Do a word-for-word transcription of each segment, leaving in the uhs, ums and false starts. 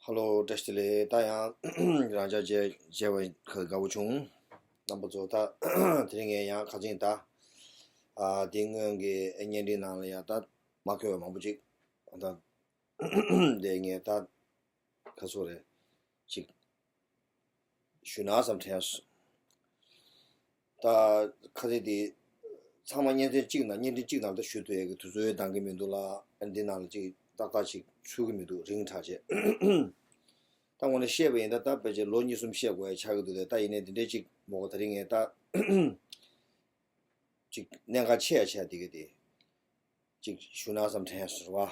ཧ་ལོ། བཀྲ་ཤིས་བདེ་ལེགས། ད་ཡང་རང་ཅག་མཇལ་མཇལ་བ་དགའ་པོ་བྱུང་། རྣམ་པ་ཚོ། ད་དེ་རིང་ངས་ཡང་ཁ་སང་ད་ཨ་དེ་སྔོན་གྱི་བརྙན་འཕྲིན་ནང་ལ་ཡང་ད་མ་འཁོད་པ་མང་པོ་ཅིག་ད་དེ་ངས་ད་ག་ཚོད་རེད་ཅིག་ཞུ་ན་བསམ་དྲན་སོང་། ད་ཁ་སང་དེ་ཚང་མ་བརྙན་འཕྲིན་གཅིག་ནང་བརྙན་འཕྲིན་གཅིག་ནང་ད་ཞུ་ཐུབ་ཡས་ཀྱི་དུས་ཚོད་འདང་གི་མི་འདུག་ལ། ཨ་འདི་ནང་ལ་ཅིག་ཏག་ཏག་ཅིག་ཚུད་ཀྱི་མི་འདུག་རིང་དྲགས་བྱས། ད་དངོས་གནས་བཤད་པ་ཡིན་ད་ད་ཕལ་ཆེར་ལོ་གཉིས་གསུམ་བཤད་དགོས་ཡ་ཆགས་ཀྱི་འདུག་སྟེ། ད་ཡིན་ནའི་འདི་འདྲའི་ཅིག་མོ་གོ་ད་རིང་ངས་ད་ཅིག་གནད་འགག་ཆེ་ཡ་ཆེ་ཡ་དེ་ག་དེ་ཅིག་ཞུ་ན་བསམ་དྲན་སོང་བ།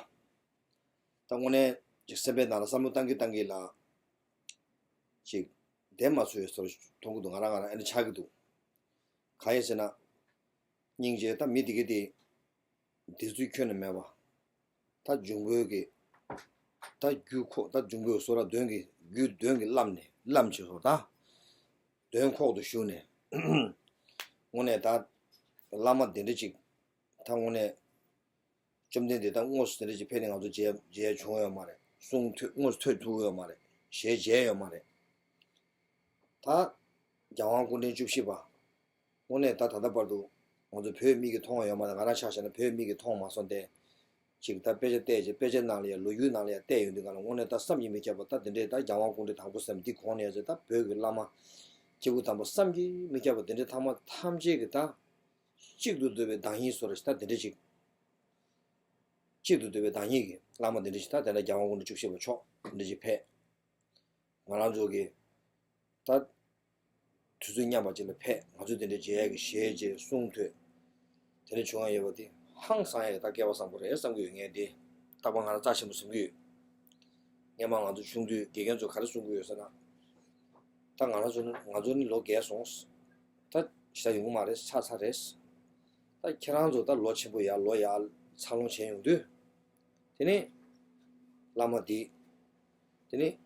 ད་དངོས་གནས་ཅིག་སེམས་པའི་ནང་ལ་བསམ་བློ་བཏང་གི་བཏང་གི་ལ་ཅིག་བདེ་མ་ཚོར་བའི་བཟོ་འདྲ་མཐོང་གི་འདུག་ང་རང་ང་རང་ཨེ་འདྲ་ཆགས་ཀྱི་འདུག་གང་ཡིན་ཟེར་ན། སྙིང་རྗེ་ད་མི་དེ་ག་དེ་བདེ་ཚུལ་ཁྱོན་ནས་མེད་པ། ད་འབྱུང་པོའི་གི་ད་རྒྱུ་ཁོག་ད་འབྱུང་པོའི་བཟོ་འདྲ་གདོན་གྱི་རྒྱུ་གདོན་གྱི་བརླམས་ནས་བརླམས་བྱས་སོང་ད། གདོན་ཁོག་ཏུ་ཞུགས་ནས། དངོས་གནས་ད་བླ་མ་དེ་འདྲ་ཅིག་ད་དངོས་གནས་བཅོམ་ལྡན་འདས་ད་དངོས་སུ་དེ་འདྲ་ཅིག་ཕེབས་ནས་ང་ཚོ་མཇལ་མཇལ་བྱུང་ཡོད་མ་རེད། གསུང་ཐོས་དངོས་སུ་ཐོས་ཐུབ་ཡོད་མ་རེད། ཞལ་མཇལ་ཡོད་མ་རེད། ད་རྒྱལ་དབང་སྐུ་ཕྲེང་བཅུ་བཞི་པ། དངོས་གནས་ད་ད་ལྟ་བར་དུ་ང་ཚོ་བོད་མིག་གིས་མཐོང་ཡོད་མ་རེད། ང་རང་ཆ་བཞག་ན་བོད་མིག་གིས་མཐོང་མ་སོང་སྟེ། ཅིག་ད་དཔེ་ཆ་བལྟས་ཅིག་དཔེ་ཆ་ནང་ལ་ཡ་ལོ་རྒྱུས་ནང་ལ་ཡ་བལྟས་ཡོང་དུས་ག་ལ་དངོས་གནས་ད་བསམ་གྱིས་མི་ཁྱབ་པ། ད་དེ་འདྲའི་ད་རྒྱལ་དབང་སྐུ་ཕྲེང་དང་པོ་ཟེར་ན་འདི་གོང་ནས་ཡོད་ཚད་ད་བོད་ཀྱི་བླ་མ་སྐྱེས་བུ་དམ་པ་བསམ་གྱིས་མི་ཁྱབ་པ་དེ་འདྲའི་ཐ་མ་ཐམས་ཅད་ཀྱི་ད་གཅིག་ཏུ་བསྡུས་པའི་བདག་ཉིད་བཟོ་འདྲ་ཞིག་ད་དེ་འདྲ་ཅིག་གཅིག་ཏུ་བསྡུས་པའི་བདག་ཉིད་ཀྱི་བླ་མ་དེ་འདྲ་ཞིག་ད་དེ་འདྲ་རྒྱལ་དབང་སྐུ་ཕྲེང་བཅུ་བཞི་པ་མཆོག་དེ་འདྲ་ཞིག་ཕེབས། ང་རང་ཚོ་གི་ད་དུས་ཚོད་མཉམ་པ་ཅིག་ལ་ཕེབས། ང་ཚོས་དེ་འདྲའི་མཇལ་ཡས་ཀྱི་ཞལ་མཇལ་གསུང་ཐོས་དེ་འདྲ་བྱུང་ཡ་ཡོད་པ་དེ་ཧང་སང་ཡ་གི་ད་སྐལ་བ་བཟང་པོ་རེད་བསམ་གྱི་ཡོད། ངས་དེ་རྟག་པར་ང་རང་རྩ་ཆེན་པོ་བཟུང་གི་ཡོད། སྔན་མ་ང་ཚོ་ཆུང་དུས་དགེ་རྒན་ཚོ་ག་རེ་གསུང་གི་ཡོད་ཟེར་ན། ད་ང་རང་ཚོ་ནི་ང་ཚོ་ནི་ལོ་རྒས་སོང་། ད་ཞེ་དྲག་ཡོང་གི་མ་རེད། ཆགས་ཚར་རེད། ད་ཁྱེད་རང་ཚོ་ད་ལོ་ཆེན་པོ་ཡར་ལོ་ཡར་འཚར་ལོངས་བྱས་ཡོང་དུས། དེ་ནས་བླ་མ་འདི། དེ་ནས་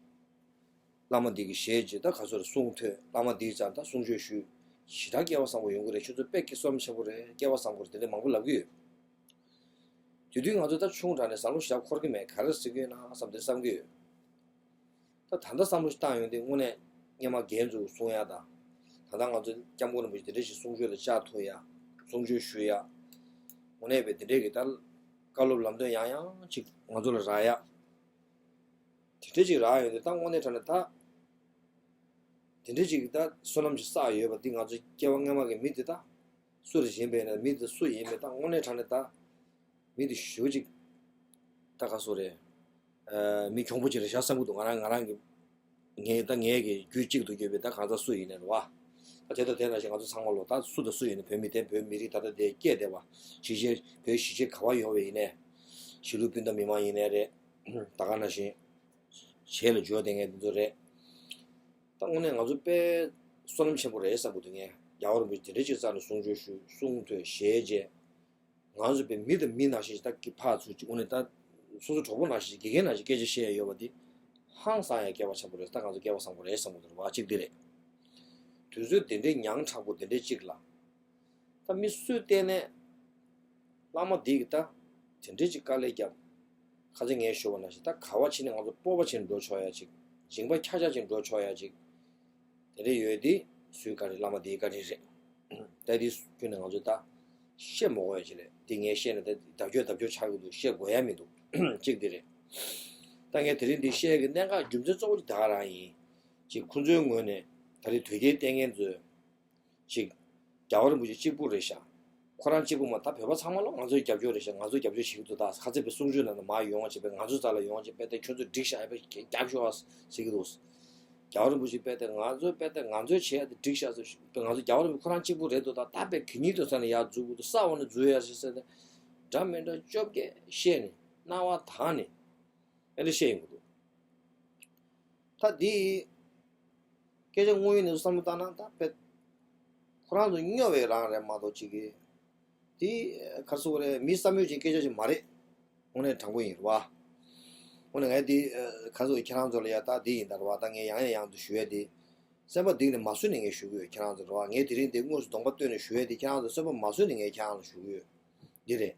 བླ་མ་འདི་གི་ཞལ་མཇལ། ད་ག་ཚོད་རེད། གསུང་ཐོས། བླ་མ་འདིའི་རྩར་ད་གསུང་ཆོས་ཞུས། ཞེ་དྲག་སྐལ་བ་བཟང་པོ་ཡོང་གི་རེད། ཁྱོད་ཚོ་དཔེ་སྐྱིད་བསོད་ནམས་ཆེན་པོ་རེད། སྐལ་བ་བཟང་པོ་རེད། དེ་འདྲ་མང་པོ་ལབ་ཀྱི་ཡོད། དེ་དུས་ང་ཚོ་ད་ཆུང་དྲགས་ནས་བསམ་བློ་ཞེ་དྲག་འཁོར་གྱི་མེད། ག་རེ་ཟེར་གྱི་ཡོད་ན་བསམ་དེ་བསམ་གྱི་ཡོད། ད་ད་ལྟ་བསམ་བློ་ཞིག་བཏང་ཡོང་དུས་དངོས་གནས་སྔན་མ་རྒན་ཚོས་གསུང་ཡ་དང་། ད་ལྟ་ང་ཚོ་སྐྱབས་མགོན་རིན་པོ་ཆེ་དེ་འདྲ་ཞིག་གསུང་ཆོས་ལ་བཅར་ཐུབ་ཡ། གསུང་ཆོས་ཞུ་ཡ། དངོས་གནས་དཔེ་དེ་འདྲའི་གི་ད་བཀའ་སློབ་ལམ་སྟོན་ཡང་ཡང་ཅིག་ང་ཚོ་ལ་རག་ཡ། དེ་འདྲ་ཅིག་རག་ཡོང་དུས་ད་དངོས་གནས་དྲང་གནས་ད། དེ་འདྲ་ཅིག་ད་བསོད་ནམས་ཅིག་བསགས་ཡོད་པ་འདི་ང་ཚོ་སྐྱེ་བ་སྔ་མ་གི་མི་འདི་ད་སུ་རེད་ཡིན་པས་ན། མི་འདི་སུ་ཡིན་མིན་ད་དངོས་གནས་དྲང་གནས་ད་མི་འདི་ཞེ་པོ་ཅིག་ད་ག་སོ་རེད། ཨ། མི་གྱོང་པོ་ཅིག་རེད་ཤག་བསམ་གྱི་འདུག་ང་རང་ང་རང་གི་ངས་ད་ངས་ཀྱི་རྒྱུད་གཅིག་ཏུ་གྱུར་པའི་ད་གང་ཟག་སུ་ཡིན་ནའི་རེད་བ། ད་དེ་དང་དེ་ནང་བཞིན་ང་ཚོ་ཚང་མ་ལོ་ད་སུ་དང་སུ་ཡིན་ནའི་བོད་མི་དེ་བོད་མི་རིགས་ད་ལྟ་དེ་སྐྱེས་བསྡད་པ། གཞིས་བྱེས་བོད་གཞིས་བྱེས་ག་བ་ཡོད་པ་ཡིན་ནའི། གཞིས་ལུས་སྤུན་ཟླ་མི་མང་ཡིན་ནའི་རེད། ད་ག་ནང་བཞིན་བྱེས་ལ་འབྱོར་བསྡད་མཁན་དེ་ཚོ་རེད། ད་དངོས་གནས་ང་ཚོ་དཔེ་བསོད་ནམས་ཆེན་པོ་རེད་བསམ་གྱི་འདུག་ངས་རྒྱལ་བ་རིན་པོ་ཆེ་དེ་འདྲ་ཅིག་རྩ་ནས་གསུང་ཆོས་ཞུས། གསུང་ཐོས་ཞལ་མཇལ། ང་ཚོ་དཔེ་མི་དང་མི་ནང་བཞིན་ཞིག་ད་གི་ཕར་ཚུར་ཅིག་དངོས་གནས་ད་སོ་སོ་གྲོགས་པོ་ནང་བཞིན་ཞིག་དགེ་རྒན་ནང་བཞིན་སྐད་ཆ་བཤད་ཡ་ཡོད་པ་འདི་ཧང་སང་ཡ་སྐལ་བ་ཆེན་པོ་རེད། ད་ང་ཚོ་སྐལ་བ་བཟང་པོ་རེད་བསམ་གྱི་འདུག་རེད་བ། གཅིག་འདི་རེད། དུས་ཚོད་དེ་འདྲའི་ཉག་ཕྲ་པོ་དེ་འདྲའི་གཅིག་ལ། ད་མི་སུས་བལྟས་ནས་བླ་མ་འདི་གིས་ད་དེ་འདྲའི་ཅིག་དཀའ་ལས་བརྒྱབ། ཁ་སང་ངས་ཞུས་པ་ནང་བཞིན་ད་ག་བ་ཕྱིན་ནས་ང་ཚོ་སྤོབས་པ་ཅན་འགྲོ་ཆོག་ཡ་ཅིག་སྦྱིན་པ་ཁྱག་ཁྱག་ཅིག་འགྲོ་ཆོག་ཡ་ཅིག་དེ་འདྲ་ཡོད་དེ་སུའི་བཀའ་དྲིན། བླ་མ་འདིའི་བཀའ་དྲིན་རེད། ད་འདི་ཁྱོན་ནས་ང་ཚོ་ད་བཤད་མ་དགོས་ཡ་ཅིག་རེད། འདི་ངས་བཤད་ནས་ད་བརྡབ་སྐྱོར་བརྡབ་སྐྱོར་ཆགས་ཀྱི་འདུག་བཤད་དགོས་ཡ་མི་འདུག་གཅིག་འདི་རེད། ད་ངས་དེ་རིང་འདི་བཤད་ཀྱི་གནད་འགག་རྒྱུ་མཚན་གཙོ་བོ་ཅིག་ད་ག་རང་ཡིན། ཅིག་ཁོ་ཚོའི་ངོས་ནས་ད་རེས་དོལ་རྒྱལ་བསྟེན་མཁན་ཚོས། ཅིག་རྒྱལ་བ་རིན་པོ་ཆེ་གཅིག་པུ་རེད་ཤག་ཁོ་རང་གཅིག་པུ་མ། ད་བོད་པ་ཚང་མ་ལོ་ང་ཚོའི་རྒྱབ་སྐྱོར་རེད་ཤག་ང་ཚོའི་རྒྱབ་སྐྱོར་བྱེད་ཀྱི་འདུག་ད་ཁ་ཚིག་པའི་གསུང་ཆོས་ནང་ནས་མར་ཡོང་བ་བྱས་པས། ང་ཚོའི་རྩ་ལ་ཡོང་བ་བྱས་པས། དེ་ཁྱོད་ཚོས་འགྲིག་ཤག་ཨེ་པས་རྒྱབ་ཤོག་ཨ་ཟེར་གྱི་འདུག་རྒྱལ་བ་རིན་པོ་ཆེ་པས་དེ་ང་ཚོའི་པས་དེ་ང་ཚོའི་བྱས་ཡ་དེ་འགྲིག་ཤག་ཟེར། པས་ང་ཚོ་རྒྱལ་བ་རིན་པོ་ཆེ་ཁོ་རང་གཅིག་པུ་རེད་འདུག་ད་ད་པས་གད་སྙིགས་དོན་ས་ནས་ཡར་འཛུལ་དགོས་འདུག་ས་འོག་ནས་འཛུལ་ཡ་ཟེར་ཟེར་ཏེ། འདྲ་མི་འདྲ་བཅོ་བརྒྱད་བཤད་ནས་སྣང་བ་དག་ནས། ཨེ་འདྲ་བཤད་ཡོང་གི་འདུག་ད་འདི་སྐད་ཆ་དངོས་ཡོད་ནས་བསམ་བློ་བཏང་ན་ད་དཔེ་ཁོ་རང་ཚོ་སྨྱོ་བའི་རང་རེད་མ་གཏོགས་ཅིག་གི་འདི་ག་རེ་ཟེར་དགོས་རེད། མི་བསམ་ཡོད་ཅིག་སྐད་ཆ་ཅིག་མ་རེད། དངོས་གནས་དྲང་པོ་ཡིན་རེད་བ། དངོས་གནས་ངས་འདི་ག་རེ་ཟེར་དགོས་རེད། ཁྱེད་རང་ཚོ་ལ་ཡ་ད་འདི་ཡིན་ད་རེད་བ། ད་ངས་ཡང་ནས་ཡང་དུ་ཞུ་ཡ་འདི་སེམས་པ་གཏིང་ནས་མ་བཟོད་ནས་ངས་ཞུ་གི་ཡོད། ཁྱེད་རང་ཚོ་རེད་བ། ངས་དེ་རིང་འདི་དངོས་སུ་གདོང་པ་སྟོན་ནས་ཞུ་ཡ་འདི་ཁྱེད་རང་ཚོ་སེམས་པ་མ་བཟོད་ནས་ངས་ཁྱེད་རང་ཚོ་ཞུ་གི་ཡོད། འདི་རེད།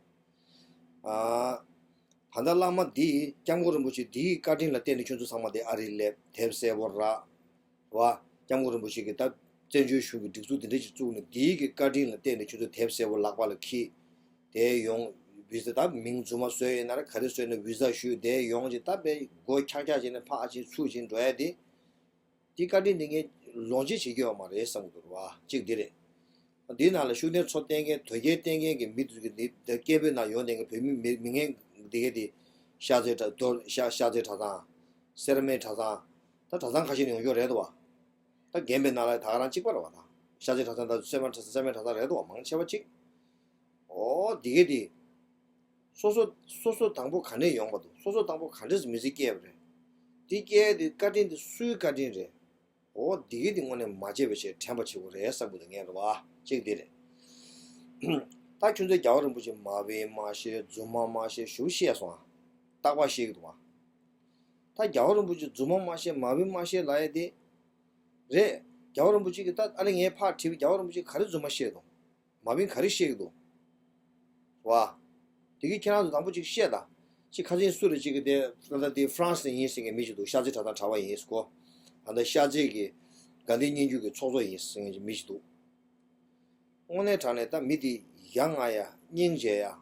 ཨ། གང་ལྟར་བླ་མ་འདིས་སྐྱབས་མགོན་རིན་པོ་ཆེ་འདིའི་བཀའ་དྲིན་ལ་བརྟེན་ནས་ཁྱོད་ཚོ་ཚང་མ་དེ་ཨ་རི་སླེབས། དེབ་གསལ་པོ་རག་བ། སྐྱབས་མགོན་རིན་པོ་ཆེ་གིས་ད་བཙན་བྱོལ་གཞུང་གི་སྒྲིག་འཛུགས་འདི་འདྲ་ཞིག་བཙུགས་ནས་འདིའི་གི་བཀའ་དྲིན་ལ་བརྟེན་ནས་ཁྱོད་ཚོ་དེབ་གསལ་པོ་ལག་པ་ལ་འཁྱེར། དེ་ཡོང་བི་ཟ། ད་མིང་རྫུན་མ་བཟོས་ཡིན་ན་ར་ག་རེ་བཟོས་ན་བི་ཟ་ཞུས། དེ་ཡོང་ཅིག་ད་དཔེ་མགོ་འཁྱག་འཁྱག་བྱས་ནས་ཕར་ཕྱིན་ཚུར་ཕྱིན་འགྲོ་ཡ་དེ། འདི་བཀའ་དྲིན་འདི་ངས་ལོངས་སྤྱོད་བྱེད་ཀྱི་ཡོད་མ་རེད་བསམ་གྱི་འདུག་བ། གཅིག་འདི་རེད། འདིའི་ནང་ལ་ཤུགས་ལྡན་ཚོ་བསྟེན་མཁན་དོལ་རྒྱལ་བསྟེན་མཁན་གྱི་མི་དེ་གི་འདི་འདི་སྐད་འབོད་ནང་ཡོང་བསྡད་མཁན་བོད་མི་མི་མི་ངན་འདི་གས་དེ། ཤར་རྩེ་གྲྭ་རྡོ་ཤར་ཤར་རྩེ་གྲྭ་ཚང་། སེར་སྨད་གྲྭ་ཚང་། ད་གྲྭ་ཚང་ཁ་ཤས་ནས་ཡོང་རྒྱུ་རེད་འདུག་བ། ད་རྒན་པའི་ནང་ལ་ད་ག་རང་གཅིག་པ་རེད་བ། ད་ཤར་རྩེ་གྲྭ་ཚང་དང་སེར་སྨད་གྲྭ་ཚང་སེར་སྨད་གྲྭ་ཚང་རེད་འདུག་བ། མང་ཆེ་བ་གཅིག་འོ་འདི་གས་དེ། སོ་སོ་སོ་སོ་དང་པོ་ག་ནས་ཡོང་བ་འདུག་སོ་སོ་དང་པོ་ག་འདྲས་མི་ཚེ་སྐྱེལ་བ་རེད། དེ་སྐྱེལ་དེ་བཀའ་དྲིན་དེ་སུའི་བཀའ་དྲིན་རེད། འོ་འདི་གི་དེ་དངོས་གནས་མ་བརྗེད་པ་བྱས་དྲན་པ་བྱེད་དགོས་རེད་བསམ་གི་འདུག་ངས་རེད་བ། གཅིག་དེ་རེད། ད་ཁྱོད་ཚོས་རྒྱལ་བ་རིན་པོ་ཆེ་མ་བིན་མ་ཤེས་རྫུན་མ་མ་ཤེས་ཞུ་ཤེས་སོང་ཨ། རྟག་པར་ཤེས་གི་འདུག་ཨ། ད་རྒྱལ་བ་རིན་པོ་ཆེ་རྫུན་མ་མ་ཤེས་མ་བིན་མ་ཤེས་ལབ་ཡ་དེ་རེད། རྒྱལ་བ་རིན་པོ་ཆེ་གི་ད་ཨ་ནི་ངས་ཕར་དྲིས་པ་རྒྱལ་བ་རིན་པོ་ཆེ་ག་རེ་རྫུན་མ་བཤད་འདུག་མ་བིན་ག་རེ་བཤད་ཀྱི་འདུག་བ། དེ་གི་ཁྱེད་རང་ཚོ་དང་པོ་ཅིག་བཤད་དང་། ཅིག་ཁ་སང་སུ་རེད་ཅིག་གི་དེ་ད་ལྟ་དེ་ཧྥ་རན་སི་ནས་ཡིན་ཟེར་མཁན་མི་ཅིག་འདུག་ཤར་རྩེ་གྲྭ་ཚང་གྲྭ་པ་ཡིན་ཟེར་གོ། ད་ལྟ་ཤར་རྩེ་གི་དགའ་ལྡན་སྙན་བརྒྱུད་ཀྱི་ཚོགས་གཙོ་ཡིན་ཟེར་མཁན་ཅིག་མི་ཅིག་འདུག་དངོས་གནས་དྲང་གནས་ད་མི་དེ་ཡ་ང་ཡ་སྙིང་རྗེ་ཡ།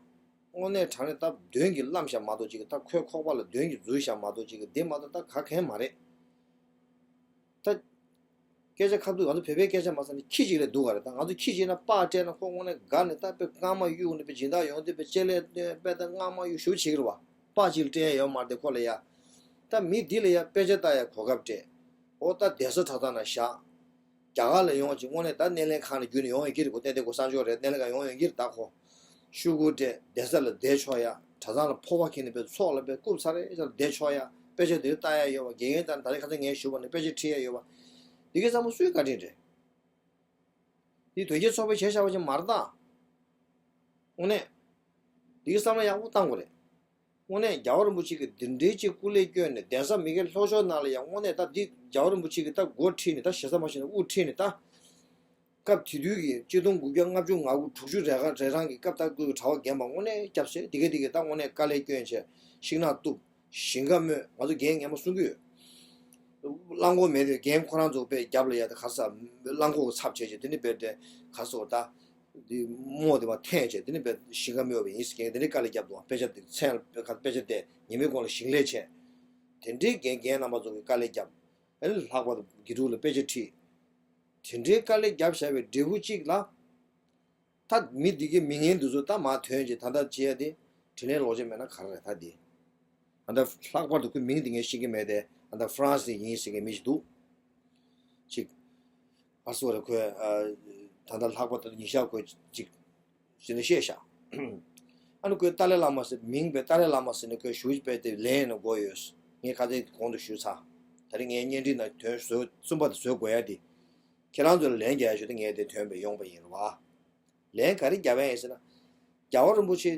དངོས་གནས་དྲང་གནས་ད་དོན་གྱི་བླམ་བཞག་མ་གཏོགས་ཅིག་གི་ད་ཁོའི་ཁོག་པ་ལ་དོན་གྱི་འཛུལ་བཞག་མ་གཏོགས་ཅིག་གི་དེ་མ་གཏོགས་ད་ག་གེ་མ་རེད། ད། སྐད་ཆ་ཁ་ཐུག་ང་ཚོ་བོད་པའི་སྐད་ཆ་མ་ཟ་ནས་ཁྱི་གཅིག་ལས་སྡུག་ག་རེད། ད་ང་ཚོ་ཁྱི་གཅིག་ན་པགས་སྤྲད་ན་ཁོ་དངོས་གནས་དགའ་ནས་ད་དཔེ་རྔ་མ་གཡུག་ནས་དཔེ་སྦྱིན་བདག་ཡོང་དུས་དཔེ་ལྕེ་ལེ་དཔེ་ད་རྔ་མ་གཡུག་ཞུ་བྱེད་ཀྱི་རེད་བ། པགས་གཅིག་ལ་སྤྲད་ཡ་ཡོད་མ་རེད་དེ་ཁོ་ལ་ཡ། ད་མི་འདི་ལ་ཡ་དཔེ་ཆ་ལྟ་ཡ་གོ་སྐབས་སྤྲད། ཨོ་ད་གདན་ས་གྲྭ་ཚང་ན་བཞག་རྒྱ་གར་ལ་ཡོང་ཅིག་དངོས་གནས་ད་སྣེ་ལེན་ཁང་ལ་བརྒྱུད་ནས་ཡོང་ཡོང་གི་རེད་གོ། ཏན་ཏན་གོ་གསང་སྦྱོར་རེད། སྣེ་ལེན་ཁང་ཡོང་ཡོང་གི་རེད་ད་ཁོ། ཤོག་གུ་སྤྲད་གདན་ས་ལ་བསྡད་ཆོག་ཡ། གྲྭ་ཚང་ལ་ཕོར་པ་འཁྱེར་ནས་དཔེ་ཚོགས་ལ་དཔེ་རྐུབ་ཚ་རེ་ལ་བསྡད་ཆོག་ཡ། དཔེ་ཆ་དེ་ལྟ་ཡ་ཡོད་པ། དགེ་རྒན་དང་ད་རེས་ཁ་སང་ངས་ཞུས་པ་ནི་དཔེ་ཆ་ཁྲིད་ཡ་ཡོད་པ། འདི་གའི་བསམ་བློ་སུའི་བཀའ་དྲིན་རེད། འདི་དོལ་རྒྱལ་ཚོགས་པས་བྱས་བཞག་པ་ཅིག་མ་རེད་ད། དངོས་གནས། འདི་གའི་བསམ་བློ་ཡག་པོ་བཏང་དགོས་རེད། དངོས་གནས་རྒྱལ་བ་རིན་པོ་ཆེ་གིས་འདི་འདྲའི་ཅིག་སྐུ་ལས་བསྐྱོན་ནས་གདན་ས་མི་སྒེར་ལྷོ་ཕྱོགས་ནང་ལ་ཡང་དངོས་གནས་ད་འདི་རྒྱལ་བ་རིན་པོ་ཆེ་གིས་ད་འགོ་ཁྲིད་ནས་ད་ཞེ་ས་མ་ཞེ་ན་དབུ་ཁྲིད་ནས་ད། སྐབས་དེ་དུས་ཀྱི་གཅིག་སྟོང་དགུ་བརྒྱ་ལྔ་བཅུ་ང་དགུ་དྲུག་ཅུ་རེ་ག་རེ་རང་གི་སྐབས་དར་དགོས་ཀྱི་གྲྭ་པ་རྒན་པ་དངོས་གནས་སྐྱབས་སེ་དེ་ག་དེ་ག་ད་དངོས་གནས་དཀའ་ལས་བསྐྱོན་བྱས་ཤིང་ནགས་གཏུབ། ཞིང་ཁ་རྨོས། ང་ཚོ་རྒན་ངན་པ་གསུང་གི་ཡོད། རླངས་འཁོར་མེད་དུས་རྒན་ཁོ་རང་ཚོ་དཔེ་རྒྱབ་ལ་ཡ་ད་ག་ས་རླངས་འཁོར་གྱི་ཚབ་བྱས་བྱས་དེ་ནི་དཔེ་དེ་ག་སོ་ད། དེ་རྨོ་དེ་མ་འཐེན་བྱས་དེ་ནི་དཔེ་ཞིང་ཁ་རྨོས་པ་ཡིན་ཟེར་མཁན་དེ་འདྲའི་དཀའ་ལས་བརྒྱབ་འདུག་དཔེ་ཆ་དེ་མཚན་ལ་དཔེ་ཆ་དེ་ཉི་མའི་གུང་ལ་ཞིང་ལས་བྱས། དེ་འདྲའི་རྒན་རྒན་རྣམ་པ་ཚོ་གི་དཀའ་ལས་བརྒྱབ། ཨ་ནི་ལྷག་པར་དུ་དགེ་ཕྲུག་ལ་དཔེ་ཆ་ཁྲིད། དེ་འདྲའི་དཀའ་ལས་བརྒྱབ་བཞག་པའི་འབྲས་བུ་གཅིག་ལ། ད་མི་འདི་གའི་མི་ངན་འདི་ཚོ་ད་མར་ཐོན་ཅིག་ད་ལྟ་བྱེད་ཡ་དེ་དྲིན་ལན་ལོག་ཆ་མེད་ན་ག་རེ་རེད་ད་འདི། ད་ལྟ་ལྷག་པར་དུ་ཁོའི་མིང་འདི་ངས་ཤེས་ཀྱི་མེད་དེ་ད་ལྟ་ཧྥ་རན་སི་ཡིན་ཟེར་མཁན་མི་ཞིག་འདུག་ཅིག་ཨ་སོ་རེ་ཁོས་ཨ། ད་ལྟ་ལྷག་པར་དུ་ཉིན་ཞག་ཁོས་ཅིག་ཟེར་ནས་བཤད་ཤག་ཨ་ནི་ཁོས་ཏཱ་ལའི་བླ་མ་ཟེར་མིང་དཔེ་ཏཱ་ལའི་བླ་མ་ཟེར་ནས་ཁོས་ཞུ་སྤེལ་ཏེ་ལན་ཡིན་ན་དགོས་ཡོད། ངས་ཁ་སང་གོང་དུ་ཞུས་ཚར། ད་རིང་ངའི་བརྙན་འཕྲིན་ནང་དོན་བཟོ་གསུམ་པ་དེ་བཟོ་དགོས་ཡ་དེ། ཁྱེད་རང་ཚོ་ལ་ལན་རྒྱག་ཡ་ཞུ་སྟེ་ངས་དེ་ཐོན་པའི་ཡོང་པ་ཡིན་རེད་བ། ལན་ག་རེ་རྒྱབ་ཡ་ཡིན་ཟེར་ན། རྒྱལ་བ་རིན་པོ་ཆེ།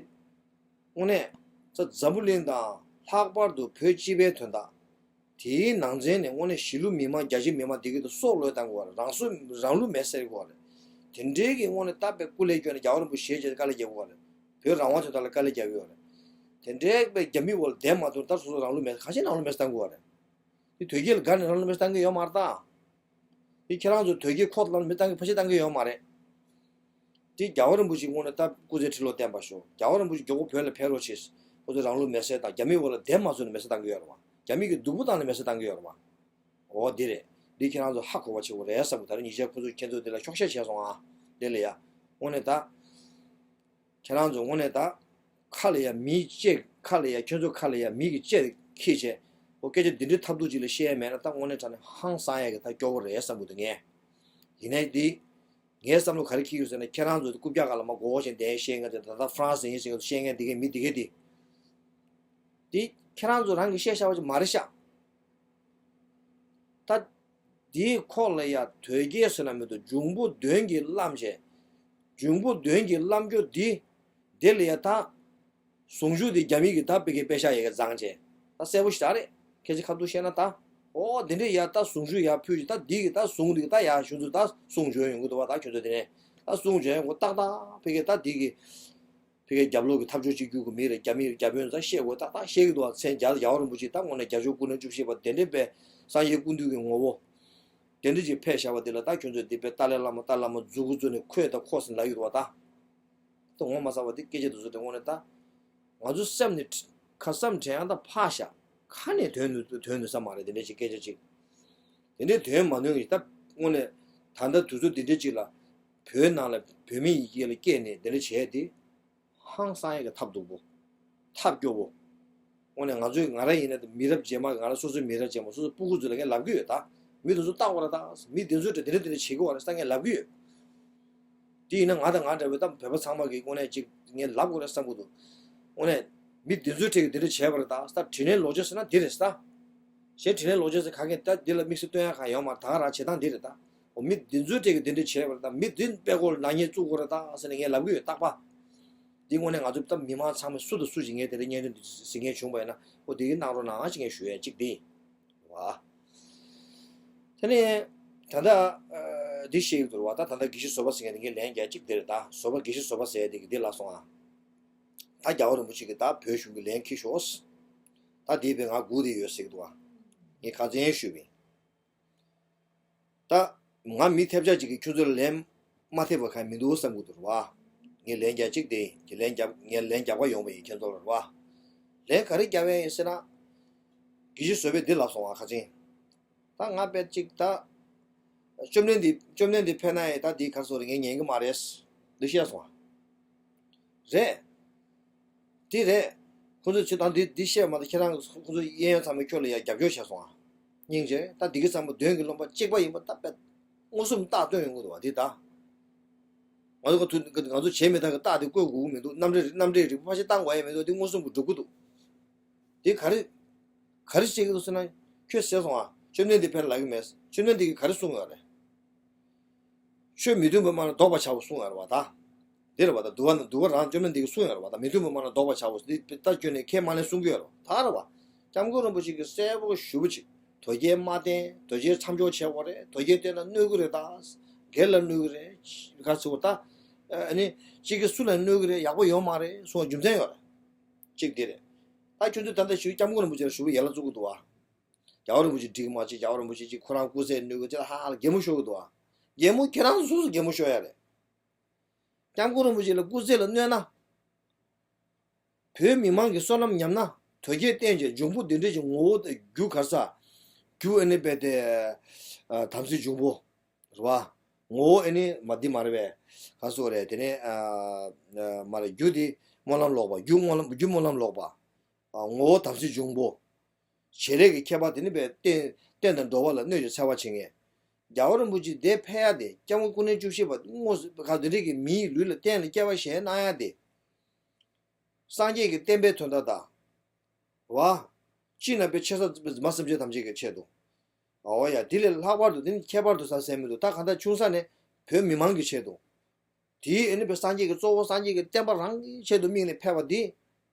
དངོས་གནས། ས་འཛམ་བུ་གླིང་དང་ལྷག་པར་དུ་བོད་སྤྱི་པའི་དོན་དག་དེའི་ནང་ཚན་ནས་དངོས་གནས་གཞིས་ལུས་མི་མང་རྒྱ་ཆེ་མི་མང་དེ་གའི་དུ་སྲོག་བློས་བཏང་དགོས་པ་རེད། རང་སྲོག་རང་ལུས་མེར་བསྲེགས་དགོས་པ་རེད། དེ་འདྲའི་གི་དངོས་གནས་སྟབས་པའི་སྐུ་ལས་བསྐྱོན་ནས་རྒྱལ་བ་རིན་པོ་ཆེ་ཞེས་བྱས་དཀའ་ལས་རྒྱབ་དགོས་པ་རེད། བོད་རང་དབང་དོན་དག་ལ་དཀའ་ལས་རྒྱབ་ཡོད་རེད། དེ་འདྲའི་པའི་རྒྱ་མི་འོག་ལ་བསྡད་མ་ཐུབ་ན་ད་སོ་སོ་རང་ལུས་མེར་ག་ཞིག་རང་ལུས་མེར་བཏང་དགོས་པ་རེད། དེ་དོལ་རྒྱལ་ལ་དགའ་ནས་རང་ལུས་མེར་བཏང་གི་ཡོད་མ་རེད་ད། དེ་ཁྱེད་རང་ཚོ་དོལ་རྒྱལ་ཁོག་ལ་མི་བཏང་གི་ཕ་ཤི་བཏང་གི་ཡོད་མ་རེད། དེ་རྒྱལ་བ་རིན་པོ་ཆེ་དངོས་གནས་ད་སྐུ་ཚེ་ཁྲི་ལོ་བརྟན་པར་ཤོག་རྒྱལ་བ་རིན་པོ་ཆེ་མགྱོགས་པོ་བོད་ལ་ཕེབས་རོགས་བྱེད། ཁོ་ཚོས་རང་ལུས་མེར་སྲེག་དང་རྒྱ་མི་འོག་ལ་བསྡད་མ་ཚུགས་ནས་མེར་སྲེག་བཏང་གི་ཡོད་རེད་བ། རྒྱ་མི་གིས་སྡུག་པོ་བཏང་ནས་མེར་སྲེག་བཏང་གི་ཡོད་རེད་བ། འོ་འདི་རེད། འདི་ཁྱེད་རང་ཚོ་ཧ་གོ་བ་བྱེད་དགོས་རེད་བསམ་གི། ད་རེས་ཉིན་ཤས་ཁོ་ཚོས་ཁྱེད་ཚོ་འདི་ལ་ཤོག་ཤ་བྱས་སོང་ཨ། འདི་ལ་ཡ། དངོས་གནས་ད། ཁྱེད་རང་ཚོ་དངོས་གནས་ད། ཁ་ལ་ཡ་མིའི་ལྕེ་ཁ་ལ་ཡ་ཁྱོད་ཚོ་ཁ་ལ་ཡ་མི་གི་ལྕེ་འཁྱེར་བྱས། འོ་སྐད་ཆ་འདི་འདྲའི་ཐབས་སྡུག་ཅིག་ལ་བཤད་ཡ་མེད་ན་ད་དངོས་གནས་དྲང་གནས་ཧང་སང་ཡ་གི་ད་སྐྱོ་བོ་རེད་བསམ་གི་འདུག་ངས། ཡིན་ནའི་འདི། ངའི་བསམ་བློ་ག་རེ་འཁྱེར་ཡོད་ཟེར་ན་ཁྱེད་རང་ཚོ་རྐུབ་བཀྱག་སྒང་ལ་མ་མགོ་བོ་བཞིན་བསྡད་བཤད་མཁན་དེ་ད་ལྟ་ཧྥ་རན་སི་ཡིན་ཟེར་མཁན་ཚོ་བཤད་མཁན་འདི་གའི་མི་འདི་གའི་འདི། འདི་ཁྱེད་རང་ཚོ་རང་གིས་བཤད་བཞག་པ་ཅིག་མ་རེད་ཤག་ད། འདིའི་ཁོག་ལ་ཡ་དོལ་རྒྱལ་ཟེར་ན་མི་འདུག་འབྱུང་པོ་གདོན་གྱིས་བརླམས་བྱས། འབྱུང་པོ་གདོན་གྱིས་བརླམས་རྒྱུ་འདི། དེ་ལ་ཡ་ད། ཟུང་འཇུག་འདི་རྒྱ་མི་གིས་ད་པེ་ཀའི་པེ་ཤ་ཡ་གི་བརྫངས་བྱས། ད་གསལ་པོ་ཞིག་ད་རེད། ཁྱེད་ཚོ་ཁ་ཐུག་བཤད་ན་ད། ཨོ་དེ་འདྲས་ཡ་ད་ཟུང་འཇུག་ཡ་ཕུལ་གྱི་ད་འདི་གི་ད་ཟུང་འདི་གི་ད་ཡ་ཞུ་ཚུལ་ད་གསུང་བྱོན་ཡོང་གི་འདུག་བ། ད་ཁྱོད་ཚོ་དེ་ནས་ད་གསུང་བྱོན་ཡོང་གི་ཏག་ཏག་ཕ་གི་ད་འདི་གི་གའི་རྒྱབ་ལོག་གི་ཐབས་ཇུས་གཅིག་གྱུར་གྱི་མི་རེད། རྒྱ་མི་རྒྱ་དཔོན་ཚོ་བཤད་དགོས། ཏག་ཏག་བཤད་ཀྱི་འདུག་བ། མཚན་རྒྱ་རྒྱལ་བ་རིན་པོ་ཆེ་ད་དངོས་གནས་རྒྱལ་མཆོག་སྐུ་ཕྲེང་བཅུ་བཞི་པ་དེ་འདྲའི་པའི་སངས་རྒྱས་ཀུན་འདུས་ཀྱི་ངོ་བོ་དེ་འདྲ་ཅིག་ཕེབས་བཞག་པ་དེ་ལ་ད་ཁྱོད་ཚོས་འདི་པའི་ཏཱ་ལའི་བླ་མ་ཏཱ་ལའི་བླ་མ་མཛུབ་གུ་བཙུགས་ནས་ཁོས་ད་ཁོ་ཟེར་ལབ་ཡོད་པ་ད། ད་ངོ་མ་ཚ་བ་དེ་སྐད་ཆ་དེ་ཚོ་དེ་དངོས་གནས་ད་ང་ཚོ་སེམས་ནས་ཁ་བསམ་དྲན་ཡང་ད་ཕག་ཤ་ཁ་ནས་དོན་དུ་དོན་དུ་ས་མ་རེད། དེ་འདྲ་ཅིག་སྐད་ཆ་ཅིག་དེ་འདྲའི་དོན་མ་ནོན་གྱི་ད་དངོས་གནས་ད་ལྟ་དུས་ཚོད་འདི་འདྲ་ཅིག་ལ་བོད་ནང་ལ་བོད་མི་ཡི་གེ་ལ་སྐྱེས་ནས་དེ་འདྲ་བྱས་ཏེ། ཧང་སང་ཡག་གི་ཐབས་སྡུག་པོ། ཐབས་སྐྱོ་པོ། དངོས་གནས་ང་ཚོའི་ང་རང་ཡིན་ན་མི་རབས་རྗེས་མ་ང་རང་སོ་སོའི་མི་རབས་རྗེས་མ་སོ་སོའི་སྤུ་གུ་ཚོ་ལ་ངས་ལབ་ཀྱི་ཡོད་ད། མི་དེ་ཚོ་ལྟ་དགོས་རེད་ད། མི་དེ་ཚོས་དེ་འདྲ་དེ་འདྲ་བྱེད་ཀྱི་ཡོད་རེད་ས་ངས་ལབ་ཀྱི་ཡོད། དེ་ཡིན་ན་ང་དང་ང་འདྲ་བའི་ད་བོད་པ་ཚང་མ་གིས་དངོས་གནས་ཅིག་ངས་ལབ་དགོས་རེད་བསམ་གྱི་འདུག་དངོས་གནས་མི་དེ་ཚོའི་གྲས་ཀྱིས་དེ་འདྲ་བྱས་པ་རེད་ད། ད་དྲིན་ལན་ལོག་འཇལ་ཟེར་ན་དེ་རེད་ད། གཞན་དྲིན་ལན་ལོག་འཇལ་ཟེར་ག་གེ་ད་འདི་ལ་དམིགས་བསལ་སྟོན་ཡག་གང་ཡོད་མ་རེད། ད་ག་རང་བྱེད་སྟངས་འདི་རེད་ད། འོ་མི་འདི་ཚོའི་གྲས་ཀྱིས་འདི་འདྲ་བྱས་པ་རེད་ད། མི་འདི་དཔེ་ཁོ་ལ་ནག་ཉེས་བཙུགས་དགོས་རེད་ད་ཟེར་ནས་ངས་ལབ་ཀྱི་ཡོད་རྟག་པ། འདི་དངོས་གནས་ང་ཚོ་ད་མི་མང་ཚང་མས་སུ་དང་སུ་ཞིག་ངས་དེ་འདྲ་སྙན་སྒྲོན་འདི་གཟིགས་མཁན་བྱུང་བ་ཡིན་ན་འོ་དེ་གི་གནང་རོགས་གནང་ཞེས་ངས་ཞུ་ཡས་གཅིག་དེ་ཡིན། རེད་བ། དེ་ནས་ད་ལྟ་ཨ་འདི་བཤད་ཀྱི་འདུག་རེད་བ། ད་ད་ལྟ་དགེ་བཤེས་བཟོད་པ་ཟེར་མཁན་དེ་ངས་ལན་རྒྱག་གཅིག་དེ་རེད་ད། བཟོད་པ་དགེ་བཤེས་བཟོད་པ་ཟེར་ཡས་དེ་གི་འདི་ལབ་སོང་ཨ། ད་རྒྱལ་བ་རིན་པོ་ཆེ་གིས་ད་བོད་གཞུང་གི་ལན་ཁྱེར་ཤོག་ད་འདི་དཔེ་ང་སྒུག་བསྡད་ཡོད་ཟེར་གྱི་འདུག་ཨ། ངས་ཁ་སང་ཞུས་པ་ཡིན། ད་ང་མི་ཐེབས་ཆག་ཅིག་གིས་ཁྱོད་ཚོར་ལན་མ་ཐེབས་པ་གང་མི་འདུག་བསམ་གྱི་འདུག་རེད་བ། ངས་ལན་རྒྱག་གཅིག་དེ་ཡིན། ལན་རྒྱག་ངས་ལན་རྒྱག་པ་ཡོང་བ་ཡིན་ཁྱོད་ཚོར་རེད་བ། ལན་ག་རེ་རྒྱག་ཡ་ཡིན་ཟེར་ན། དགེ་བཤེས་བཟོད་པས་འདི་ལབ་སོང་བ་ཁ་ཅིང་། ད་ང་དཔེ་ཅིག་ད། བཅོམ་ལྡན་འདས་བཅོམ་ལྡན་འདས་ཕེབས་ན་ཡང་ད་འདི་ག་རེ་ཟེར་དགོས་རེད། ངས་ཉན་གྱི་མ་རེད། འདི་བཤད་སོང་བ། རེད། དེ་རེད། ཁོ་ཚོས་ཁྱོད་དང་འདི་འདི་བཤད་མ་ཐག་ཁྱེད་རང་ཁོ་ཚོ་གཡས་གཡོན་ཚང་མས་ཁྱོད་ལ་ཡ་རྒྱབ་སྐྱོར་བྱས་སོང་ཨ། སྙིང་རྗེ། ད་འདི་གི་ཚང་མ་དོན་གྱི་བློན་པོ་གཅིག་པ་ཡིན་པ་ད་དཔེ་མངོན་སུམ་རྟགས་སྟོན་ཡོང་གི་འདུག་བ་འདི་ད། ང་ཚོ་ང་ཚོ་བྱས་མི་ཐག་གི་རྟགས་དེ་བཀོད་དགོས་ཀྱི་མི་འདུག་རྣམ་འགྲེལ་རྣམ་འགྲེལ་རིག་པ་ཕལ་ཆེར་བཏང་དགོས་ཡ་མི་འདུག་འདི་མངོན་སུམ་གྱིས་སྒྲུབ་ཀྱི་འདུག་འདི་ག་རེ་ག་རེ་བཤད་ཀྱི་འདུག་ཟེར་ན། ཁྱོད་ཟེར་སོང་ཨ། བཅོམ་ལྡན་འདས་ཕེབས་ལབ་ཀྱི་མེད། བཅོམ་ལྡན་འདས་ཀྱིས་ག་རེ་གསུངས་ཡོད་རེད། ཆོས་མི་མཐུན་པ་སྨྲ་ན་བཟློག་པར་བྱའོ་གསུངས་ཡོད་རེད་བ་ད། འདི་རེད་བ་ད། འདུལ་བ་ན་འདུལ་བ་རང་བཅོམ་ལྡན་འདས་ཀྱིས་གསུངས་ཡོད་རེད་བ་ད། མི་མཐུན་པ་སྨྲ་ན་བཟློག་པར་བྱའོ་འདི་ད་ཁྱོད་ནས་ཁས་མ་ལེན་གསུང་གི་ཡོད་རེད་བ་ད་རེད་བ། སྐྱབས་མགོན་རིན་པོ་ཆེ་གིས་གསལ་པོ་ཞུ་བ་ཅིག་དོལ་རྒྱལ་མ་བསྟེན། དོལ་རྒྱལ་མཚམས་འཇོག་བྱེད་དགོས་རེད། དོལ་རྒྱལ་བསྟེན་ན་གནོད་ཀྱི་རེད་ད། སྒེར་ལ་གནོད་ཀྱི་རེད། ག་ཚོད་ད། ཨ་ནི་གཅིག་གིས་སུ་ལ་གནོད་ཀྱི་རེད། ཡག་པོ་ཡོད་མ་རེད་གསུང་བ་རྒྱུ་མཚན་ཡོད་རེད། གཅིག་འདི་རེད། ད་ཁྱོད་ཚོས་ད་ལྟ་ཞུ་སྐྱབས་མགོན་རིན་པོ་ཆེ་ལ་ཞུ་བ་ཡ་ལ་བཙུགས་ཀྱི་འདུག་བ། རྒྱལ་བ་རིན་པོ་ཆེ་འགྲིག་མ་བྱེད། རྒྱལ་བ་རིན་པོ་ཆེ་གཅིག་ཁོ་རང་སྐུ་ཚེ་གནོད་ཀྱི་ཅི་ལ་ཧ་ཧ་ལ་གད་མོ་ཤོར་གི་འདུག་ཨ། གད་མོ་ཁྱེད་རང་སོ་སོ་གད་མོ་ཤོར་ཡ་རེད། སྐྱབས་མགོན་རིན་པོ་ཆེ་ལ་སྐུ་ཚེ་ལ་གནོད་ན། བོད་མི་མང་གི་བསོད་ནམས་ཉམས་ན། དོལ་རྒྱལ་བསྟེན་བྱས་འབྱུང་པོ་འདི་འདྲ་ཅིག་ངོ་བོ་དང་རྒྱུ་ག་ས། རྒྱུ་ཨ་ནི་རྦད་དེ། ཨ་དམ་སྲི་འབྱུང་པོ། རེད་བ། ངོ་བོ་ཨ་ནི་མ་འདི་མ་རེད་པས། ག་སོ་རེད་དེ་ནས་ཨ་ཨ་མ་རེད། རྒྱུ་འདི་སྨོན་ལམ་ལོག་པ། རྒྱུ་སྨོན་ལམ་རྒྱུ་སྨོན་ལམ་ལོག་པ། ཨ་ངོ་བོ་དམ་སྲི་འབྱུང་པོ། བྱེད་ལས་ཀྱི་ཁྱད་པར་དེ་ནི་པའི་རྟེན་རྟེན་དང་འགྲོ་བ་ལ་གནོད་ཅིང་འཚེ་བ་བྱེད་མཁན། རྒྱལ་བ་རིན་པོ་ཆེ་འདིར་ཕེབས་ཡ་དེ་སྐྱབས་མགོན་སྐུ་ཕྲེང་བཅུ་བཞི་པ་དངོས་སུ་ག་འདི་འདྲ་གི་མིའི་ལུས་ལ་རྟེན་ལ་སྐྱེ་བ་བཞེས་གནང་ཡ་དེ། སངས་རྒྱས་ཀྱི་བསྟན་པའི་དོན་དག་དང་། བ། སྤྱིར་ན་དཔེ་ཆེ་ས་མ་སེམས་ཅན་ཐམས་ཅད་ཀྱི་ཆེད་དུ། འོ་ཡ་དེ་ལས་ལྷག་པར་དུ་དེ་ནི་ཁྱད་པར་དུ་ས་ཟེར་མི་འདུག་ད་གང་ལྟར་ཆུང་ས་ནས་བོད་མི་མང་གི་ཆེད་དུ། དེའི་ཨ་ནི་བོད་སངས་རྒྱས་ཀྱི་གཙོ་བོ་སངས་རྒྱས་ཀྱི་བསྟན་པ་རང་གི་ཆེད་དུ་དམིགས་ནས་ཕེབས་པ་འདི།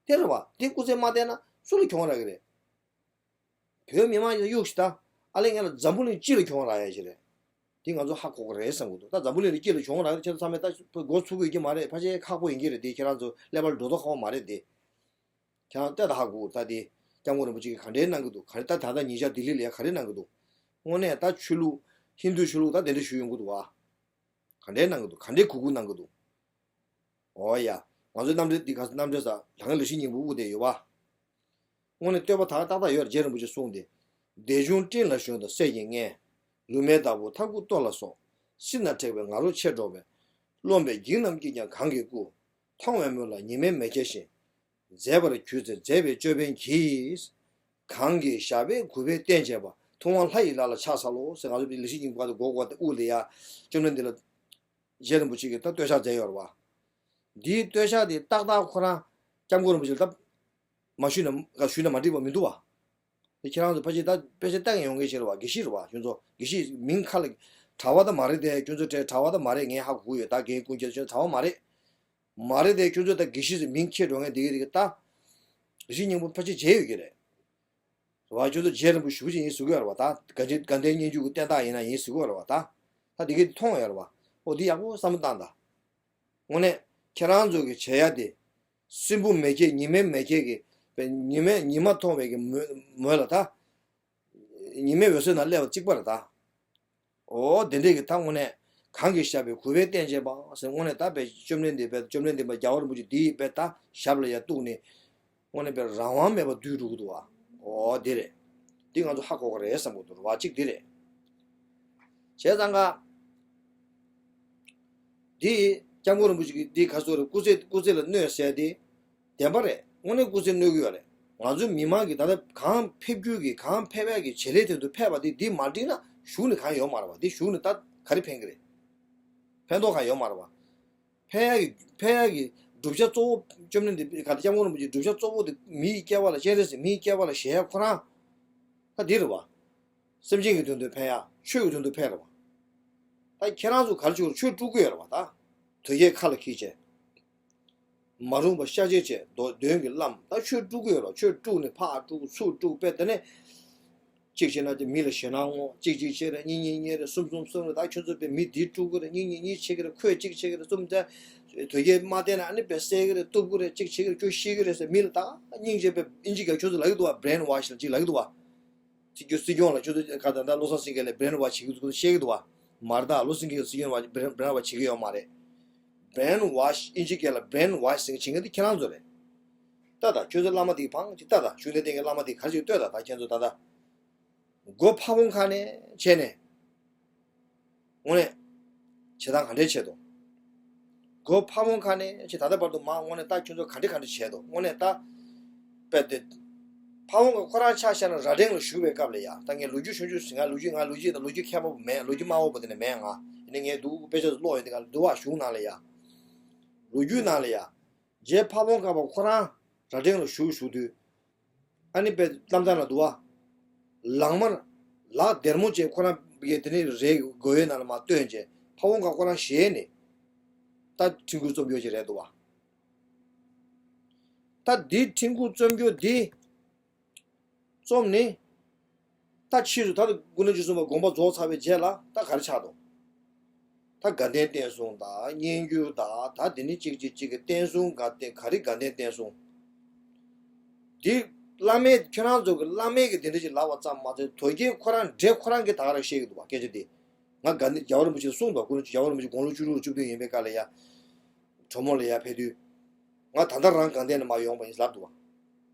དེ་རེད་བ། འདི་སྐུ་ཚེ་མ་བརྟན་ན་སུ་ལ་གྱོང་རག་གི་རེད། བོད་མི་མང་ཡང་གཡུག་ཞིག་ད། ཨ་ལས་ངན་ལ་འཛམ་བུ་གླིང་སྤྱི་ལ་གྱོང་རག་ཡ་ཞིག་རེད། འདི་ང་ཚོ་ཧ་གོ་གི་རེད་བསམ་གི་འདུག་ད་འཛམ་བུ་གླིང་ལ་སྤྱི་ལ་གྱོང་རག་ཡ་ཁྱེད་ཚོ་ཚང་མས་ད་མགོ་ཚུགས་ཀྱི་ཡོད་ཀྱི་མ་རེད། ཕལ་ཆེར་ཁག་པོ་ཡིན་གྱི་རེད། དེ་ཁྱེད་རང་ཚོ་ཀླད་པ་ལ་འགྲོ་ལྡོག་ཁག་པོ་མ་རེད་དེ། ཁྱེད་རང་ལྟ་ད་ཧ་གོ། ད་དེ་སྐྱབས་མགོན་རིན་པོ་ཆེ་གིས་ག་འདྲའི་གནང་གི་འདུག་ག་རེ་ད་ད་ལྟ་ཉེ་ཆར་ལྡི་ལི་ལ་ཡ་ག་རེ་གནང་གི་འདུག་དངོས་གནས་ད་ཆོས་ལུགས་ཧིན་རྡུ་ཆོས་ལུགས་ད་དེ་འདྲ་ཞུ་ཡོང་གི་འདུག་བ། ག་འདྲའི་གནང་གི་འདུག་ག་འདྲའི་གུས་བཀུར་གནང་གི་འདུག་འོ་ཡ། ང་ཚོའི་རྣམ་འགྲེལ་འདི་ག་ཚོད་རྣམ་འགྲེལ་ས་ལྷ་ཁང་ལས་ཤིང་སྙིང་པོ་དབུ་དེ་ཡོད་པ། དངོས་གནས་བསྟོད་པ་དག་ཏག་ཏག་ཡོད་རེད། རྗེ་རིན་པོ་ཆེ་གསུངས་ཏེ། བདེ་འབྱུང་སྤྲིན་ལ་ཞོན་དང་གསེར་གྱི་མངལ། ལུས་མེད་བདག་པོ་ཐབ་ཁུང་ལྟོ་ལ་སོགས། སྲིད་ན་དྲེགས་པའི་ང་རོ་ཆེར་སྒྲོགས་པས། རློམ་པའི་འགྱིང་རྣམས་ཀྱིས་ཀྱང་གང་གིས་བསྐུལ། མཐོང་བའི་མོད་ལ་ཉི་མའི་མེ་ཁྱེར་བཞིན། མཛེས་པར་གྱུར་ཚེ་མཛེས་པའི་ཅོད་པན་གྱིས། གང་གི་ཞབས་པད་གུས་པས་བསྟེན་བྱས་པ། ཐུབ་དབང་ལྷ་ཡི་ལག་ལ་ཕྱག་འཚལ་ལོ་ཟེར། ང་ཚོ་ལས་ཤིང་སྙིང་པོ་དེ་མགོ་བསྐོར་ཏེ་དབུ་ལ་ཡ། བཅོམ་ལྡན་འདས་ལ། རྗེ་རིན་པོ་ཆེ་གིས་ད་བསྟོད་ཕྱག་མཛད་ཡོད་རེད་བ། འདིའི་བསྟོད་ཕྱག་དེ་ཏག་ཏག་ཁོ་རང་སྐྱབས་མགོན་རིན་པོ་ཆེ་ལ་ད་མ་ཞུས་ན་ག་ཞུས་ན་མ་འགྲིག་པ་མི་འདུག་བ། དེ་ཁྱེད་རང་ཚོ་ཕལ་ཆེར་ད་དཔེ་ཆ་ལྟ་མཁན་ཡོང་མཁན་ཞིག་རེད་བ། དགེ་བཤེས་རེད་བ། ཁྱོད་ཚོ་དགེ་བཤེས་མིང་ཁ་ལ་གྲྭ་པ་ད་མ་རེད་དེ། ཁྱོད་ཚོ་གྲྭ་པ་ད་མ་རེད། ངས་ཧ་གོ་གི་ཡོད། ད་རྒན་ཀུན་མཁྱེན་ཁྱོད་གྲྭ་པ་མ་རེད། མ་རེད་དེ། ཁྱོད་ཚོ་ད་དགེ་བཤེས་ཟེར་མིང་ཁྱེར་འགྲོ་མཁན་དེ་གི་དེ་གི་ད་ལས་ཤིང་སྙིང་པོ་ཕལ་ཆེར་མཇལ་ཡོད་ཀྱི་རེད། རེད་བ། ཁྱོད་ཚོ་རྗེ་རིན་པོ་ཆེ་ཞུ་བ་ཅིག་ཡིན་ཟེར་གྱི་ཡོད་རེད་བ། ད་དགའ་ལྡན་དགའ་ལྡན་སྙན་བརྒྱུད་ཀྱི་བསྟན་བདག་ཡིན་ན་ཡིན་ཟེར་གྱི་ཡོད་རེད་བ། ད་ད་དེ་གི་མཐོང་ཡོད་རེད་བ། འོ་འདི་ཡག་པོ་བསམ་བློ་བཏང་དང་། དངོས་གནས་ཁྱེད་རང་ཚོ་གི་བྱེད་ཡ་དེ། སྲིན་འབུ་མེ་ཁྱེར་ཉི་མའི་མེ་ཁྱེར་གྱི་ཉི་མའི་ཉི་མ་མཐོང་བའི་གི་མོད་མོད་ལ་ད། ཉི་མའི་འོད་ཟེར་ནང་སླེབས་པ་གཅིག་པ་རེད་ད། ཨོ་དེ་འདྲས་ཀྱི་ད་དངོས་གནས་གང་གིས་བཤད་པའི་གུས་པས་བསྟེན་བྱེད་པ་ཟེར་དངོས་གནས་ད་དཔེ་བཅོམ་ལྡན་འདས་དཔེ་བཅོམ་ལྡན་འདས་དཔེ་རྒྱལ་བ་རིན་པོ་ཆེ་འདིའི་དཔེ་ད་ཞབས་ལ་ཡར་གཏུགས་ནས་དངོས་གནས་དཔེ་རང་དབང་མེད་པར་སྡུད་འགྲོ་གི་འདུག་བ། ཨོ་དེ་རེད། འདི་ང་ཚོ་ཧ་གོ་གི་རེད་བསམ་གི་འདུག་བ། གཅིག་འདི་རེད། བྱས་ཙང་ཀ་འདི་སྐྱབས་མགོན་རིན་པོ་ཆེ་གིས་འདི་ག་ཚོད་རེད། སྐུ་ཚེ་སྐུ་ཚེ་ལ་གནོད་ཟེར་དེ། བདེན་པ་རེད། དངོས་གནས་སྐུ་ཚེ་གནོད་ཀྱི་ཡོད་རེད། ང་ཚོའི་མི་མང་གིས་ད་ལྟ་གང་ཕེབས་རྒྱུ་གི་གང་ཕེབས་ཡག་གི་བྱེད་ལས་དེ་ཚོ་ཕེབས་པ་དེ་འདི་མ་འགྲིག་ན་བཞུགས་ནས་གང་ཡོད་མ་རེད་བ། འདི་བཞུགས་ནས་ད་ག་རེ་ཕན་གི་རེད། ཕན་ཐོགས་གང་ཡོད་མ་རེད་བ། ཕན་ཡག་གི་ཕན་ཡག་གི་བསྒྲུབ་བྱ་གཙོ་བོ་བཅོམ་ལྡན་འདས་ག་ད་སྐྱབས་མགོན་རིན་པོ་ཆེའི་བསྒྲུབ་བྱ་གཙོ་བོ་དེ་མིའི་སྐྱེ་བ་ལ་སྤྱན་རས་གཟིགས་མིའི་སྐྱེ་བ་ལ་བཞེས་ཡག་ཁོ་རང་ད་འདི་རེད་བ། སེམས་ཅན་གྱི་དོན་དུ་ཕན་ཡག་ཆོས་ཀྱི་དོན་དུ་ཕན་རེད་བ། ད་ཁྱེད་རང་ཚོ་ག་རེ་བྱེད་དགོས་རེད། ཆོས་དཀྲུག་གི་ཡོད་རེད་བ། ད་དོལ་རྒྱལ་ཁ་ལ་འཁྱེར་བྱས། མ་རུངས་པ་གཤག་བཅོས་བྱས། མདོ་དོན་གྱི་བླམ་ད་ཆོས་དཀྲུག་གི་ཡོད་རེད། ཆོས་དཀྲུག་ནས་ཕར་དཀྲུག་ཚུར་དཀྲུག་དཔེ་དེ་ནས། གཅིག་བྱས་ན་དེ་མི་ལ་ཞེད་སྣང་སྔོག་གཅིག་གཅིག་བྱས་རེད། གཉིས་གཉིས་གཉིས་རེད། གསུམ་གསུམ་གསུམ་རེད། ད་ཁྱོད་ཚོ་དཔེ་མི་འདི་དཀྲུག་གི་རེད། གཉིས་གཉིས་གཉིས་བྱེད་ཀྱི་རེད། ཁོས་གཅིག་བྱེད་ཀྱི་རེད། གསུམ་དེ་དོལ་རྒྱལ་མ་བསྟེན་ན་ཨ་ནི་དཔེ་བསད་ཀྱི་རེད། གཏུབ་ཀྱི་རེད། གཅིག་བྱེད་ཀྱི་རེད། ཁྱོད་ཤི་གི་རེད་ཟེར་མི་ལ་ད་སྙིང་རྗེ་དཔེ་ཨིན་ཇི་སྐད་ཁྱོད་ཚོ་ལབ་ཀྱི་འདུག་བ། brainwash ལ་གཅིག་ལབ་ཀྱི་འདུག་བ། སྲིད་སྐྱོང་སྲིད་སྐྱོང་ལ་ཁྱོད་ཚོ་ག་ད་ད་བློ་བཟང་སེང་གེ་ལ་brainwash བྱེད་ཀྱི་འདུག་བཤད་ཀྱི་འདུག་བ། མ་རེད། ད་བློ་སེང་གེ་སྲིད་སྐྱོང་ལ་brain brainwash བྱེད་ཀྱི་ཡོད་མ་རེད། brainwash ཨིན་ཇི་སྐད་ལ་brainwash ཟེར་བྱེད་མཁན་དེ་ཁྱེད་རང་ཚོ་རེད། ད་ད་ཁྱོད་ཚོ་བླ་མ་དེ་ཕངས་ཅིག་ད་ད་ཤུགས་ལྡན་བསྟེན་མཁན་བླ་མ་དེ་ག་རེ་ཞིག་ལྟོས། ད་ད་ཁྱེད་ཚོ་ད་ད་སྒོ་ཕ་བོང་ཁ་ནས་བྱས་ནས། དངོས་གནས་བྱེད་སྟངས་ག་འདྲས་བྱས་འདུག་སྒོ་ཕ་བོང་ཁ་ནས་ཅི་ད་ལྟ་བར་དུ་མ་དངོས་གནས་ད་ཁྱོད་ཚོ་ག་འདྲས་ག་འདྲས་བྱས་འདུག་དངོས་གནས་ད་དཔེ་དེ་ཕ་བོང་ཁ་ཁོ་རང་ཆ་བཞག་ན་རྭ་སྒྲེང་ལ་བཞུགས་པའི་སྐབས་ལ་ཡ། ད་ངས་ལོ་རྒྱུས་ཆུང་ཆུང་ཟིན། ང་ལོ་རྒྱུས་ང་ལོ་རྒྱུས་དང་ལོ་རྒྱུས་མཁས་པ་མེད། ལོ་རྒྱུས་དམའ་བོ་པོ་དེ་ནས་མེད། ང་ཡིན་ན་ངས་འདུག་དཔེ་ཆ་ཀློག་ཡོད་དེ། ག་ལ་འདུག་བ། གཞུང་ནང་ལ་ཡ། ལོ་རྒྱུས་ནང་ལ་ཡ། རྗེ་ཕ་བོང་ཁ་པ་ཁོ་རང་རྭ་སྒྲེང་ལ་བཞུགས་བཞུགས་དུས། ཨ་ནི་དཔེ་གནམ་ཐང་ལ་འདུག་བ། ལག་དམར། ལག་སྡེར་མོ་བཅས་ཁོ་རང་གིས་དེ་ནས་རའི་སྒོ་ཡོལ་ནང་ལ་མར་བཏོན་བྱས་ཕ་བོང་ཁ་ཁོ་རང་བཞེས་ནས། ད་ཁྲིན་ཀུ་རྩོམ་རྒྱུ་ཅིག་རེད་འདུག་བ། ད་འདི་ཁྲིན་ཀུ་རྩོམ་རྒྱུ་འདི་རྩོམ་ནི། ད་ཕྱིས་སུ་ད་ལྟ་ཀུན་མཁྱེན་གསུམ་པ་དགོངས་པ་རྫོགས་ཚར་བའི་རྗེས་ལ་ད་ག་རེ་ཆགས་འདུག་ད་དགའ་ལྡན་བསྟན་སྲུང་དང་སྙན་བརྒྱུད་དང་ད་འདི་ནི་གཅིག་གཅིག་གཅིག་གི་བསྟན་སྲུང་དགའ་ལྡན་ག་རེ་དགའ་ལྡན་བསྟན་སྲུང་། འདི་བླ་མས་ཁྱོད་རང་ཚོ་གི་བླ་མས་གི་འདི་འདྲ་ཞིག་ལབ་པ་ཙམ་མ་ཟད་དོལ་རྒྱལ་ཁོ་རང་འདྲེ་ཁོ་རང་གིས་ད་ག་རང་བཤད་གི་འདུག་བ། སྐད་ཆ་འདི་ང་དགའ་ལྡན་རྒྱལ་བ་རིན་པོ་ཆེས་གསུངས་འདུག་ཀུན་མཁྱེན་རྒྱལ་བ་རིན་པོ་ཆེ་དགུང་ལོ་བཅུ་དྲུག་བཅུ་བདུན་ཡིན་པའི་སྐབས་ལ་ཡ། གྲོ་མོ་ལ་ཡར་ཕེབས་དུས། ང་ད་ལྟ་རང་དགའ་ལྡན་ནས་མར་ཡོང་བ་ཡིན་ལབ་འདུག་བ།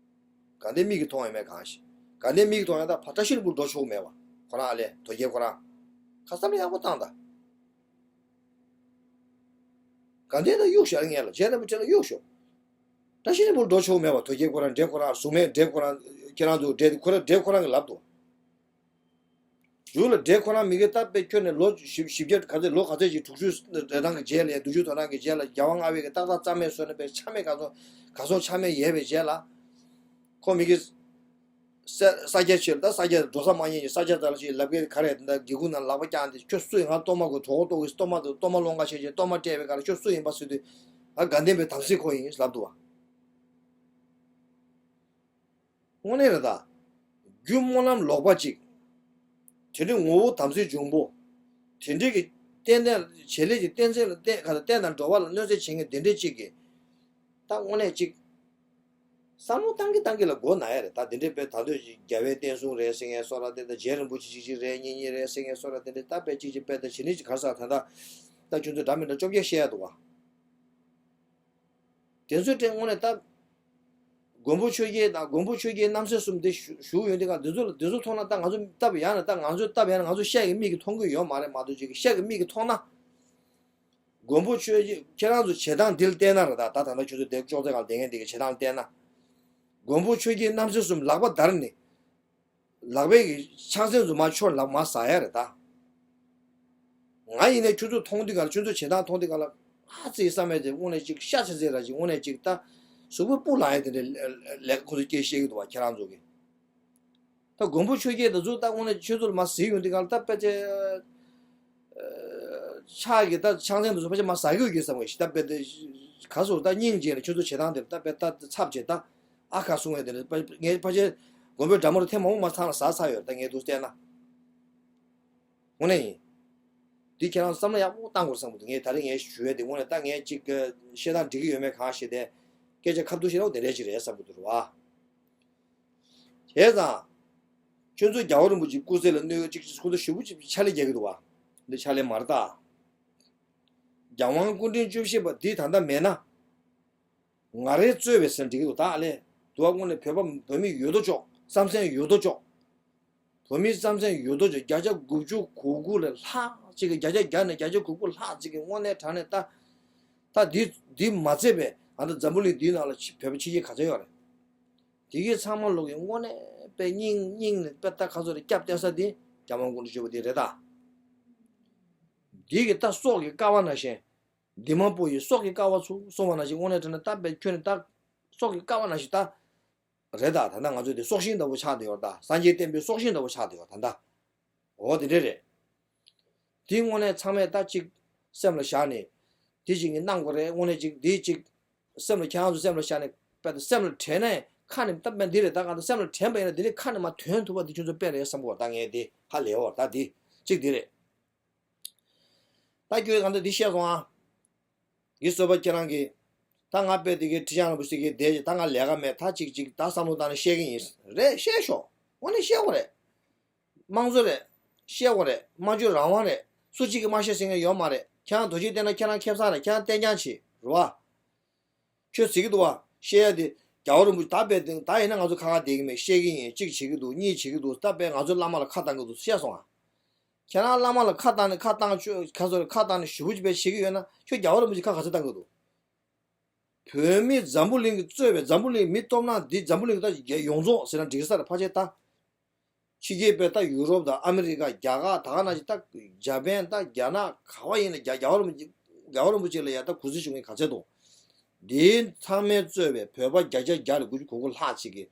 དགའ་ལྡན་མིག་གིས་མཐོང་ཡོད་མེད་གང་ཤེས། དགའ་ལྡན་མིག་གིས་མཐོང་ཡོད་ད་ཕར་བཀྲ་ཤིས་ལྷུན་པོར་འགྲོ་ཆོག་མེད་བ། ཁོ་རང་ཨ་ལས་དོལ་རྒྱལ་ཁོ་རང་། ཁ་བསམ་བློ་ཡག་པོ་བཏང་ད། དགའ་ལྡན་ལ་གཡུག་ཞོག་ངས་ལ་རྗེ་རིན་པོ་ཆེ་ལ་གཡུག་ཞོག་བཀྲ་ཤིས་ལྷུན་པོར་འགྲོ་ཆོག་མེད་བ། དོལ་རྒྱལ་ཁོ་རང་འདྲེ་ཁོ་རང་གཟུགས་མེད་འདྲེ་ཁོ་རང་ཁྱེད་རང་ཚོ་འདྲེ་ཁོ་རང་འདྲེ་ཁོ་རང་གིས་ལབ་འདུག་རུ་ལ་འདྲེ་ཁོ་རང་མི་གི་ད་དཔེ་ཁྱོན་ནས་ལོ་བཞི་བཞི་བརྒྱ་ག་ཚོད་ལོ་ག་ཚོད་ཅིག་དྲུག་ཅུ་རེ་གྲངས་ཀྱི་རྗེས་ལ་ཡ་བདུན་ཅུ་དོན་གྲངས་ཀྱི་རྗེས་ལ་རྒྱལ་དབང་ལྔ་པའི་གི་ཏག་ཏག་རྩ་མེད་བཟོས་ནས་དཔེ་ཆ་མེད་ག་ཚོད་ག་ཚོད་ཆ་མེད་ཡལ་བའི་རྗེས་ལ། ཁོ་མི་གི་ས་ས་སྐྱ་ཆེར་ད་ས་སྐྱ་འགྲོ་ས་མ་རྙེད་ཀྱི་ས་སྐྱ་དར་ཞིག་ལབ་གི་ག་རེ་ད་སྒེའུ་ཁུང་ནང་ལག་པ་བརྐྱངས་ཏེ་ཁྱོད་སུ་ཡིན། ང་གཏོར་མ་གོ་གྲོད་ཁོག་ལྟོགས་གི་གཏོར་མ་དང་གཏོར་མ་སློང་ག་བྱས་བྱས་གཏོར་མ་སྤྲད་པའི་ག་རེ་ཁྱོད་སུ་ཡིན་པ་ཟེར་དུས། ཨ་དགའ་ལྡན་པའི་དམ་སྲི་ཁོ་ཡིན་ལབ་འདུག་བ། དངོས་གནས་རེད་ད། རྒྱུ་སྨོན་ལམ་ལོག་པ་ཅིག་དེ་འདྲའི་ངོ་བོ་དམ་ཚིག་འབྱུང་པོ། དེ་འདྲའི་གི་གཏན་གཏན་བྱེད་ལས་ཀྱི་གཏན་ཚིགས་ལ་གཏན་ག་ལ་གཏན་དང་འགྲོ་བ་ལ་གནོད་འཚེ་བྱེད་མཁན་དེ་འདྲའི་ཅིག་གི། ད་དངོས་གནས་ཅིག་བསམ་བློ་བཏང་གི་བཏང་གི་ལ་མགོ་ན་ཡ་རེད་ད། དེ་འདྲའི་དཔེ་ད་འདོད་ཅིག་རྒྱལ་བའི་བསྟན་སྲུང་རེད་ཟེར་མཁན་སོ་ར་དེ་ད་རྗེ་རིན་པོ་ཆེ་ཅིག་ཅིག་རེད་གཉིས་གཉིས་རེད་ཟེར་མཁན་སོ་ར་དེ་འདྲའི་ད་དཔེ་ཅིག་ཅིག་དཔེ་ད་བྱེད་ནི་ཅིག་ག་རེ་ཟེར་ད་ད་ད་ཁྱོད་ཚོས་འདྲ་མི་འདྲ་བཅོ་བརྒྱད་བཤད་ཡ་འདུག་བ། དེ་ཚོའི་སྟེང་དངོས་གནས་ད། མགོན་པོ་ཆོས་རྒྱལ་དང་མགོན་པོ་ཆོས་རྒྱལ་རྣམ་སྲས་གསུམ་དེ་བཞུགས་བཞུགས་ཡོད་དེ་ག་འདི་ཚོ་ལ་འདི་ཚོ་མཐོང་ན་ད་ང་ཚོ་སྟབས་ཡག་ན་ད་ང་ཚོ་སྟབས་ཡག་ན་ང་ཚོ་ཤ་གི་མིག་གིས་མཐོང་གི་ཡོད་མ་རེད་མ་གཏོགས་ཅིག་གི་ཤ་གི་མིག་གིས་མཐོང་ན། མགོན་པོ་ཆོས་རྒྱལ་ཁྱེད་རང་ཚོ་བྱེད་སྟངས་འདི་ལ་བལྟས་ན་རེད་ད། ད་ད་ལྟ་ཁྱོད་ཚོ་དེ་ཅོག་ཙེ་སྒང་བསྡད་མཁན་དེ་གི་བྱེད་སྟངས་ལ་བལྟས་ན། མགོན་པོ་ཆོས་རྒྱལ་རྣམ་སྲས་གསུམ་ལག་པ་བརྡར་ནས། ལག་པའི་གི་ཕྱག་མཚན་ཚོ་མར་ཕྱོགས་ལ་མར་ཟག་ཡ་རེད་ད། ང་ཡིན་ནའི་ཁྱོད་ཚོ་མཐོང་དུས་ག་ལ་ཁྱོད་ཚོ་བྱེད་སྟངས་མཐོང་དུས་ག་ལ་ཨ་ཙི་བསམ་ཡ་ཅིག་དངོས་གནས་ཅིག་ཤ་ཚ་ཚ་ར་ཅིག་དངོས་གནས་ཅིག་ད་གཟུགས་པོ་སྤུ་ལངས་ཡ་དེ་འདྲ་ལས་ཁོ་ཚོ་སྐད་བཤད་གི་འདུག་བ་ཁྱེད་རང་ཚོ་གི། ད་མགོན་པོ་ཆོས་རྒྱལ་དེ་ཚོ་ད་དངོས་གནས་ཁྱོད་ཚོ་ལ་མར་གཟིགས་ཡོང་དུས་ག་ལ་ད་དཔེ་ཆ་ཕྱག་གི་ད་ཕྱག་མཚན་དེ་ཚོ་ཕལ་ཆེར་མར་ཟག་གི་ཡོད་ཀྱི་བསམ་གི་ཞིག་ད་དཔེ་དེ་ག་སོ་ད་སྙིང་རྗེ་ལ་ཁྱོད་ཚོ་བྱེད་སྟངས་དེ་ལ་ད་དཔེ་ད་ཚབ་བྱེད་ད། ཨ་ཁ་གསུང་བའི་དེ་ནི་ངའི་ཕལ་ཆེར་དགོན་པའི་འགྲམ་རུ་ཐེངས་མང་པོ་མ་ཚང་ལ་ཟ་ཚར་ཡོད་རེད་ད་ངས་འདུག་བལྟས་ན། དངོས་གནས་ཡིན། འདི་ཁྱེད་རང་བསམ་བློ་ཡག་པོ་བཏང་དགོས་བསམ་གི་འདུག་ངས་ད་རེས་ངས་ཞུ་ཡས་དེ་དངོས་གནས་ད་ངས་ཅིག་བཤད་སྟངས་འགྲིག་གི་ཡོད་མེད་གང་ཤེས་ཏེ། སྐད་ཆ་ཁ་བསྡུ་ཤེས་ན་འོ་དེ་འདྲ་ཅིག་རེད་བསམ་གྱི་འདུག་རེད་བ། བྱས་ཙང་། ཁྱོད་ཚོ་རྒྱལ་བ་རིན་པོ་ཆེ་སྐུ་ཚེ་ལ་གནོད་ཡོད་ཅིག་ཅིག་ཁོ་ཚོ་ཞེ་པོ་ཅིག་ཕྱག་ལས་རྒྱག་གི་འདུག་བ། འདི་ཕྱག་ལས་མ་རེད་ད། རྒྱལ་དབང་སྐུ་ཕྲེང་བཅུ་བཞི་པ་འདི་ད་ལྟ་མེད་ན། ང་རའི་གཙོས་པའི་ཟེར་འགྲིག་གི་འདུག་ད་ཨ་ལས། དུ་བ་དངོས་གནས་བོད་པ་བོད་མི་ཡོད་དོ་ཅོག་བསམ་སེམས་ཡོད་དོ་ཅོག་བོད་མི་བསམ་སེམས་ཡོད་དོ་ཅོག་བརྒྱ་ཆ་དགུ་བཅུ་གོ་དགུ་ལས་ལྷག་ཅིག་གི་བརྒྱ་ཆ་བརྒྱ་ནས་བརྒྱ་ཆ་དགུ་བཅུ་ལྷག་ཅིག་གི་དངོས་གནས་དྲང་གནས་ད། ད་འདི་འདི་མ་ཚད་པའི་ཨ་ད་འཛམ་བུ་གླིང་འདིའི་ནང་ལ་ཕྱི་བོད་པ་ཕྱི་རྒྱལ་ག་ཚོད་ཡོད་རེད། དེ་གའི་ཚང་མ་ལོག་གི་དངོས་གནས་པའི་སྙིང་སྙིང་ནས་དཔེ་ལྟ་ཁ་ཚོ་རེ་སྐྱབས་བསྟེན་ས་དེ་རྒྱལ་དབང་སྐུ་ཕྲེང་བཅུ་པ་དེ་རེད་ད། དེ་གི་ད་སྲོག་གི་ཀ་བ་ནང་བཞིན། འདི་མ་པོ་ཡི་སྲོག་གི་ཀ་བ་ཚུ་སོང་བ་ནང་བཞིན་དངོས་གནས་དྲང་གནས་ད་དཔེ་ཁྱོད་ནི་ད་སྲོག་གི་ཀ་བ་ནང་བཞིན་ད། རེད་ད། ད་ལྟ་ང་ཚོ་དེ་སྲོག་ཤིང་ལྟ་བུ་ཆགས་བསྡད་ཡོད་ད། སངས་རྒྱས་བསྟན་པའི་སྲོག་ཤིང་ལྟ་བུ་ཆགས་བསྡད་ཡོད་ད་ད། འོ་དེ་འདྲ་རེད། དེ་དངོས་གནས་ཚང་མས་ད་ཅིག་སེམས་ལ་བཞག་ནས། དེ་ཅིག་ངས་གནང་དགོས་རེད། དངོས་གནས་ཅིག་དེ་ཅིག་སེམས་ལ་ཁྱེད་རང་ཚོ་སེམས་ལ་བཞག་ནས་དཔེ་ད་སེམས་ལ་དྲན་ནས་ཁ་ནས་ད་དཔེ་འདི་རེད་ད། གང་ལྟར་སེམས་ལ་དྲན་པ་ཡིན་ན་འདི་ནས་ཁ་ནས་མ་ཐོན་ཐུབ་པ་འདི་ཁྱོད་ཚོ་དཔེ་རེད་བསམ་གོ་ད་ངས་དེ་ཧ་ལས་འོ་ད་འདི་ཅིག་འདི་རེད། ད་ཁྱོད་གང་ལྟར་འདི་བཤད་སོང་ཨ། འདི་གསོལ་བ་ཁྱེད་རང་གིས། ད་ང་དཔེ་དེ་གའི་ཁྲི་བྱང་རིན་པོ་ཆེ་གི་དེ་ད་ང་ལས་ཀ་མེད་ད་ཅིག་ཅིག་ད་བསམ་བློ་བཏང་ནས་བཤད་ཀྱི་ཡིན། རེད་བཤད་ཤོག་དངོས་གནས་བཤད་དགོས་རེད། དམངས་གཙོ་རེད། བཤད་དགོས་རེད། སྨྲ་བརྗོད་རང་དབང་རེད། སུ་གཅིག་གིས་མ་བཤད་ཟེར་མཁན་ཡོད་མ་རེད། ཁྱེད་རང་རྡོ་རྗེ་གདན་ན་ཁྱེད་རང་ཁེ་བཟང་རེད། ཁྱེད་རང་གཏན་འཁྱང་བྱེད་རེད་བ། ཁྱོད་ཟེར་གྱི་འདུག་བ། བཤད་ཡ་དེ་རྒྱལ་བ་རིན་པོ་ཆེ་ད་དཔེ་དེ་ད་ཡིན་ན་ང་ཚོ་ཁ་ཁ་བསྡད་ཀྱི་མེད། བཤད་ཀྱི་ཡིན། གཅིག་བྱེད་ཀྱི་འདུག་གཉིས་བྱེད་ཀྱི་འདུག་ད་དཔེ་ང་ཚོ་བླ་མ་ལ་ཁ་བཏང་གི་འདུག་བཤད་སོང་ཨ། ཁྱེད་རང་བླ་མ་ལ་ཁ་བཏང་ནས་ཁ་བཏང་ཆོས་ཁ་སོ་རེ་ཁ་བཏང་ནས་ཞུ་བུ་ཅིག་དཔེ་བྱེད་ཀྱི་ཡོད་ན་ཁྱོད་རྒྱལ་བ་རིན་པོ་ཆེ་ཁ་ག་ཚོད་བཏང་གི་འདུག་བོད་མི་འཛམ་བུ་གླིང་གི་གཙོས་པའི་འཛམ་བུ་གླིང་མི་སྟོབས་ན་འདི་འཛམ་བུ་གླིང་གི་ད་ཡོངས་རྫོགས་ཟེར་ན་འགྲིག་ས་རེད་ཕལ་ཆེར་ད། ཕྱི་རྒྱལ་པས་ད་ཡུ་རོབ་དང་ཨ་མི་རི་ཀ་རྒྱ་གར་ད་ག་ནང་བཞིན་ད་འཇར་པན་ད་རྒྱ་ནག་ག་བ་ཡིན་ན་རྒྱ་རྒྱལ་བ་རིན་པོ་ཆེ་རྒྱལ་བ་རིན་པོ་ཆེ་ལ་ཡ་ད་གུས་བརྩི་ཞུ་མཁན་ག་ཚད་འདུག་འདི་ཚང་མས་གཙོས་པའི་བོད་པ་བརྒྱ་ཆ་བརྒྱ་ལ་དགུ་བཅུ་གོ་དགུ་ལྷག་ཅིག་གིས།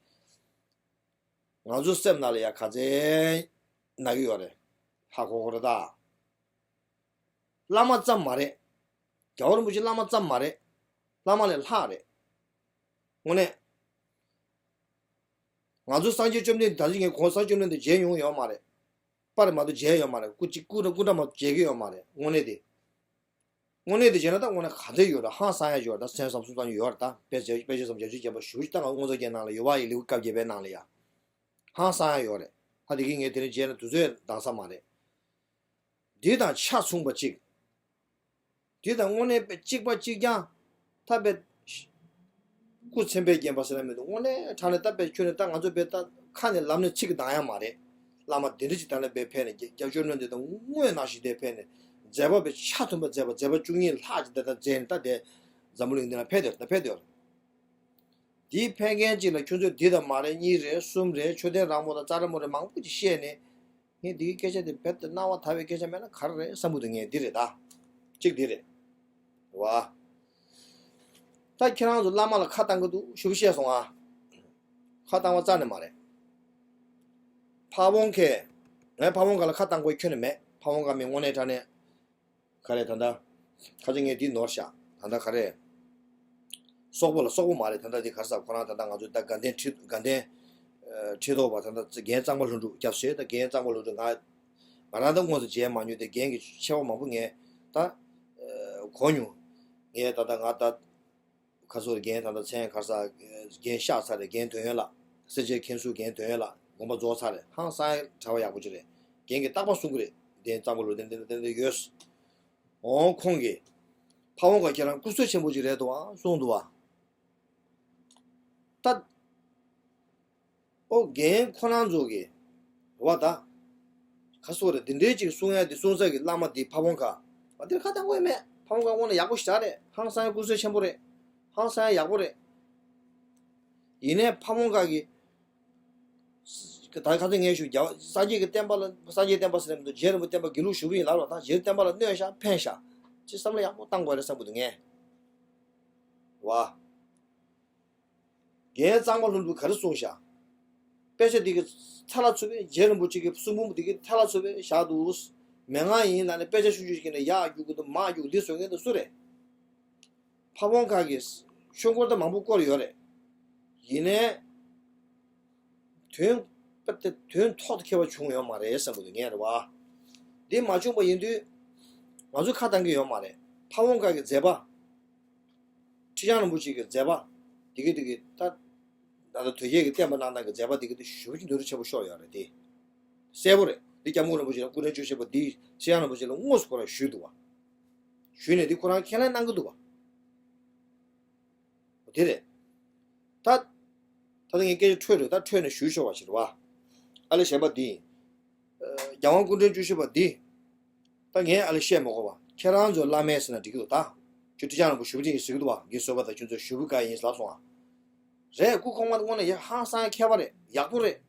ང་ཚོའི་སེམས་ནང་ལ་ཡ་ག་ཚད་ན་གི་ཡོད་རེད། ཧ་གོ་གོ་རེད་ད། བླ་མ་ཙམ་མ་རེད། རྒྱལ་བ་རིན་པོ་ཆེ་བླ་མ་ཙམ་མ་རེད། བླ་མ་ལས་ལྷག་རེད། དངོས་གནས། ང་ཚོ་སངས་རྒྱས་བཅོམ་ལྡན་ད་ཅི་ངས་གོང་ས་བཅོམ་ལྡན་འདས་མཇལ་མྱོང་ཡོད་མ་རེད། པར་མ་གཏོགས་མཇལ་ཡོད་མ་རེད། སྐུ་གཅིག་སྐུ་འདྲ་སྐུ་འདྲ་མ་མཇལ་གི་ཡོད་མ་རེད་དངོས་གནས་དེ། དངོས་གནས་དེ་བྱས་ན་ད་དངོས་གནས་ག་ཚད་ཡོད་རེད། ཧང་སང་ཡ་ཡོད་རེད། ད་སེམས་བསམ་བློ་བཏང་ཡོད་རེད། ད་དཔེ་ཆ་དཔེ་ཆ་བསམ་བརྒྱད་ཅུ་བརྒྱད་པ་ཞུ་ད་ང་སྔོན་ཚོ་རྒྱལ་ནང་ལ་ཡོད་པ་ཡི་ལེའུ་སྐབས་བརྒྱད་པའི་ནང་ལ་ཡ། ཧང་སང་ཡ་ཡོད་རེད། ད་དེ་གི་ངས་དེ་རིང་བྱས་ན་དུས་ཚོད་འདང་ས་མ་རེད། འདི་དང་ཆ་མཚུངས་པ་གཅིག་འདི་དང་དངོས་གནས་དཔེ་གཅིག་པ་གཅིག་རྐྱང་། ད་དཔེ། སྐུ་ཚེ་འཕེལ་རྒྱལ་པ་ཟེར་ན་མི་འདུག་དངོས་གནས་དྲང་གནས་ད་དཔེ་ཁྱོད་ནས་ད་ང་ཚོ་དཔེ་ད་ཁ་ནས་ལམ་ནས་ཚིག་གི་འདང་ཡ་མ་རེད། བླ་མ་དེ་འདྲ་ཅིག་ད་ནས་དཔེ་ཕེབས་ནས་རྒྱ་རྒྱ་ཆོས་ནོན་དེ་དང་དངོས་ནང་བཞིན་དེ་ཕེབས་ནས་མཛད་པ་དཔེ་ཆ་མཐུན་པ་མཛད་པ་མཛད་པ་བཅུ་གཉིས་ལྷག་ཅིག་དེ་ད་མཛད་ནས་ད་དེ་འཛམ་བུ་གླིང་འདི་ན་ཕེབས་དེ་ད་ཕེབས་དེ་འདི་ཕན་མཁན་ཅིག་ལ་ཁྱོད་ཚོས་འདི་དང་མ་རེད་གཉིས་རེད་གསུམ་རེད་མཆོད་རྟེན་རང་མོ་དང་རྩ་ར་མོ་རེད་མང་པོ་ཅིག་བཤད་ནས། ངས་འདི་གི་སྐད་ཆ་དེ་རྦད་དེ་སྣང་བ་དག་པའི་སྐད་ཆ་མེད་ན་ག་རེ་རེད་བསམ་གི་འདུག་ངས་འདི་རེད་ད། གཅིག་འདི་རེད། བ། ད་ཁྱེད་རང་ཚོ་བླ་མ་ལ་ཁ་བཏང་གི་འདུག་ཞུ་བཤད་སོང་ཨ། ཁ་བཏང་བ་རྩ་ནས་མ་རེད། ཕ་བོང་ཁས། ངས་ཕ་བོང་ཁ་ལ་ཁ་བཏང་དགོས་ཁྱོན་ནས་མེད། ཕ་བོང་ཁ་མི་དངོས་གནས་དྲང་གནས། ག་རེ་ད་ལྟ། ཁ་ཅིག་ངས་འདི་ནོར་བཞག་ད་ལྟ་ག་རེ། སོག་པོ་ལ་སོག་པོ་མ་རེད་ད་ལྟ་འདི་ག་རེ་ཟེར་ཁོ་རང་ད་ལྟ་ང་ཚོ་ད་དགའ་ལྡན་ཁྲི་དགའ་ལྡན། ཁྲི་ཐོག་པ་ད་ལྟ་རྒན་གཙང་པ་ལྷུན་གྲུབ་སྐྱབས་བྱས་ད་རྒན་གཙང་པ་ལྷུན་གྲུབ་ང་། ང་རང་ད་དངོས་སུ་མཇལ་མ་མྱོང་དེ་རྒན་གྱི་ཆེ་བ་མང་པོ་ངས་ད། གོ་མྱོང་། ངས་ད་ལྟ་ང་ད། ཁ་སོ་རྒན་ད་ལྟ་མཚན་ག་རེ་ཟེར། རྒན་གཤགས་ཚར་རེད་རྒན་དོན་ཡོད་ལགས། སེར་བྱེས་མཁན་ཟུར་རྒན་དོན་ཡོད་ལགས་དགོངས་པ་རྫོགས་ཚར་རེད། ཧང་སང་ཡ་གྲྭ་པ་ཡག་པོ་ཅིག་རེད། རྒན་གྱིས་རྟག་པར་གསུང་གི་རེད། དེ་གཙང་པོ་ལོ་དེ་འདི་འདི་འདི་ཡོད། འོང་ཁོང་གིས། ཕ་བོང་ཁ་ཁྱེད་རང་སྐུ་ཚེ་ཆེན་པོ་ཅིག་རེད་འདུག་ཨ་གསུངས་འདུག་ཨ། ད། ཨོ་རྒན་ཁོ་རང་ཚོ་གིས། བ་ད། ག་སོ་རེད་འདི་འདྲའི་ཅིག་གསུང་ཡ་འདི་གསུང་ས་གི་བླ་མ་འདི་ཕ་བོང་ཁ། ང་འདིར་ཁ་བཏང་དགོས་མེད། ཕ་བོང་ཁ་དངོས་གནས་ཡག་པོ་ཞེ་དྲག་རེད། ཧང་སང་ཡ་སྐུ་ཚེ་ཆེན་པོ་རེད། ཧང་སང་ཡ་ཡག་པོ་རེད། ཡིན་ནའི་ཕ་བོང་ཁ་གི། ད་ཁ་ཚོད་ངས་ཞུ་རྒྱ་སངས་རྒྱས་ཀྱི་བསྟན་པ་ལ་སངས་རྒྱས་བསྟན་པ་ཟེར་ནས་མི་འདུག་རྗེ་རིན་པོ་བསྟན་པ་དགེ་ལུགས་ཞུ་གི་ཡིན་ལབ་ལ་ད་རྗེ་བསྟན་པ་ལ་གནོད་ཤག་ཕན་ཤག་ཅི་བསམ་བློ་ཡག་པོ་བཏང་དགོས་རེད་བསམ་གི་འདུག་ངས། བ། རྒན་གཙང་པ་ལྷུན་པོས་ག་རེ་གསུངས་ཤག་དཔེ་ཆ་འདི་གི་ཐལ་ལ་ཚུད་པས་རྗེ་རིན་པོ་ཆེ་གི་གསུང་འབུམ་འདི་གི་ཐལ་ལ་ཚུད་པས་བཞག་འདུག་མན་ངག་ཡིན་ལབ་ནས་དཔེ་ཆ་ཆུང་ཆུང་ཞིག་ནས་ཡར་རྒྱུག་གི་འདུག་མར་རྒྱུག་འདི་བཟོ་མཁན་དེ་སུ་རེད། ཕ་བོང་ཁ་གི་ཆོས་འཁོར་དེ་མང་པོ་བསྐོར་ཡོད་རེད། ཡིན་ནའི། དོན། དཔེ་དེ་དོན་ཐོག་ཏུ་འཁྱོལ་བ་བྱུང་ཡོད་མ་རེད་བསམ་གི་འདུག་ངས་རེད་བ། འདི་མ་བྱུང་པ་ཡིན་དུས། ང་ཚོས་ཁ་བཏང་གི་ཡོད་མ་རེད། ཕ་བོང་ཁ་གི་མཛད་པ། ཁྲི་བྱང་རིན་པོ་ཆེ་གི་མཛད་པ། དེ་གི་དེ་གི་ད་ད་ལྟ་དོལ་རྒྱལ་གྱི་བསྟན་པ་གནང་སྟངས་ཀྱི་མཛད་པ་དེ་གི་དེ་ཞེ་པོ་ཅིག་འདུ་འཕྲོ་ཆེན་པོ་ཤོར་ཡོད་རེད་དེ། གསལ་པོ་རེད། འདི་སྐྱབས་མགོན་རིན་པོ་ཆེ་ལ་སྐུ་ཕྲེང་བཅུ་བཞི་པ་འདིས་ཁྲི་བྱང་རིན་པོ་ཆེ་ལ་དངོས་སུ་ཁོ་རང་ཞུས་འདུག་བ། ཞུས་ནས་འདི་ཁོ་རང་ཁས་ལེན་གནང་གི་འདུག་བ། དེ་རེད། ད་ད་ལྟ་ངས་སྐད་ཆ་འཕྲོས་རེད། ད་འཕྲོས་ནས་ཞུས་ཆོག་པ་ཞིག་རེད་བ། ཨ་ལེ་གཞན་པ་འདི་ཡིན། རྒྱལ་དབང་སྐུ་ཕྲེང་བཅུ་བཞི་པ་འདི། ད་ངས་ཨ་ལེ་བཤད་མ་དགོས་པ། ཁྱེད་རང་ཚོ་བླ་མས་ཟེར་ན་འགྲིག་གི་འདུག་ད་ཁྱོད་ཁྲི་བྱང་རིན་པོ་ཆེ་ཞུ་བ་ཅན་ཡིན་ཟེར་གི་འདུག་བ། དགེ་བསོད་པ་དང་ཁྱོད་ཚོ་ཞུ་བུ་ཀ་ཡིན་ལབ་སོང་ཨ། རེད། སྐུ་གོང་མ་དངོས་གནས་ཡ་ཧང་སང་མཁས་པ་རེད། ཡག་པོ་རེད།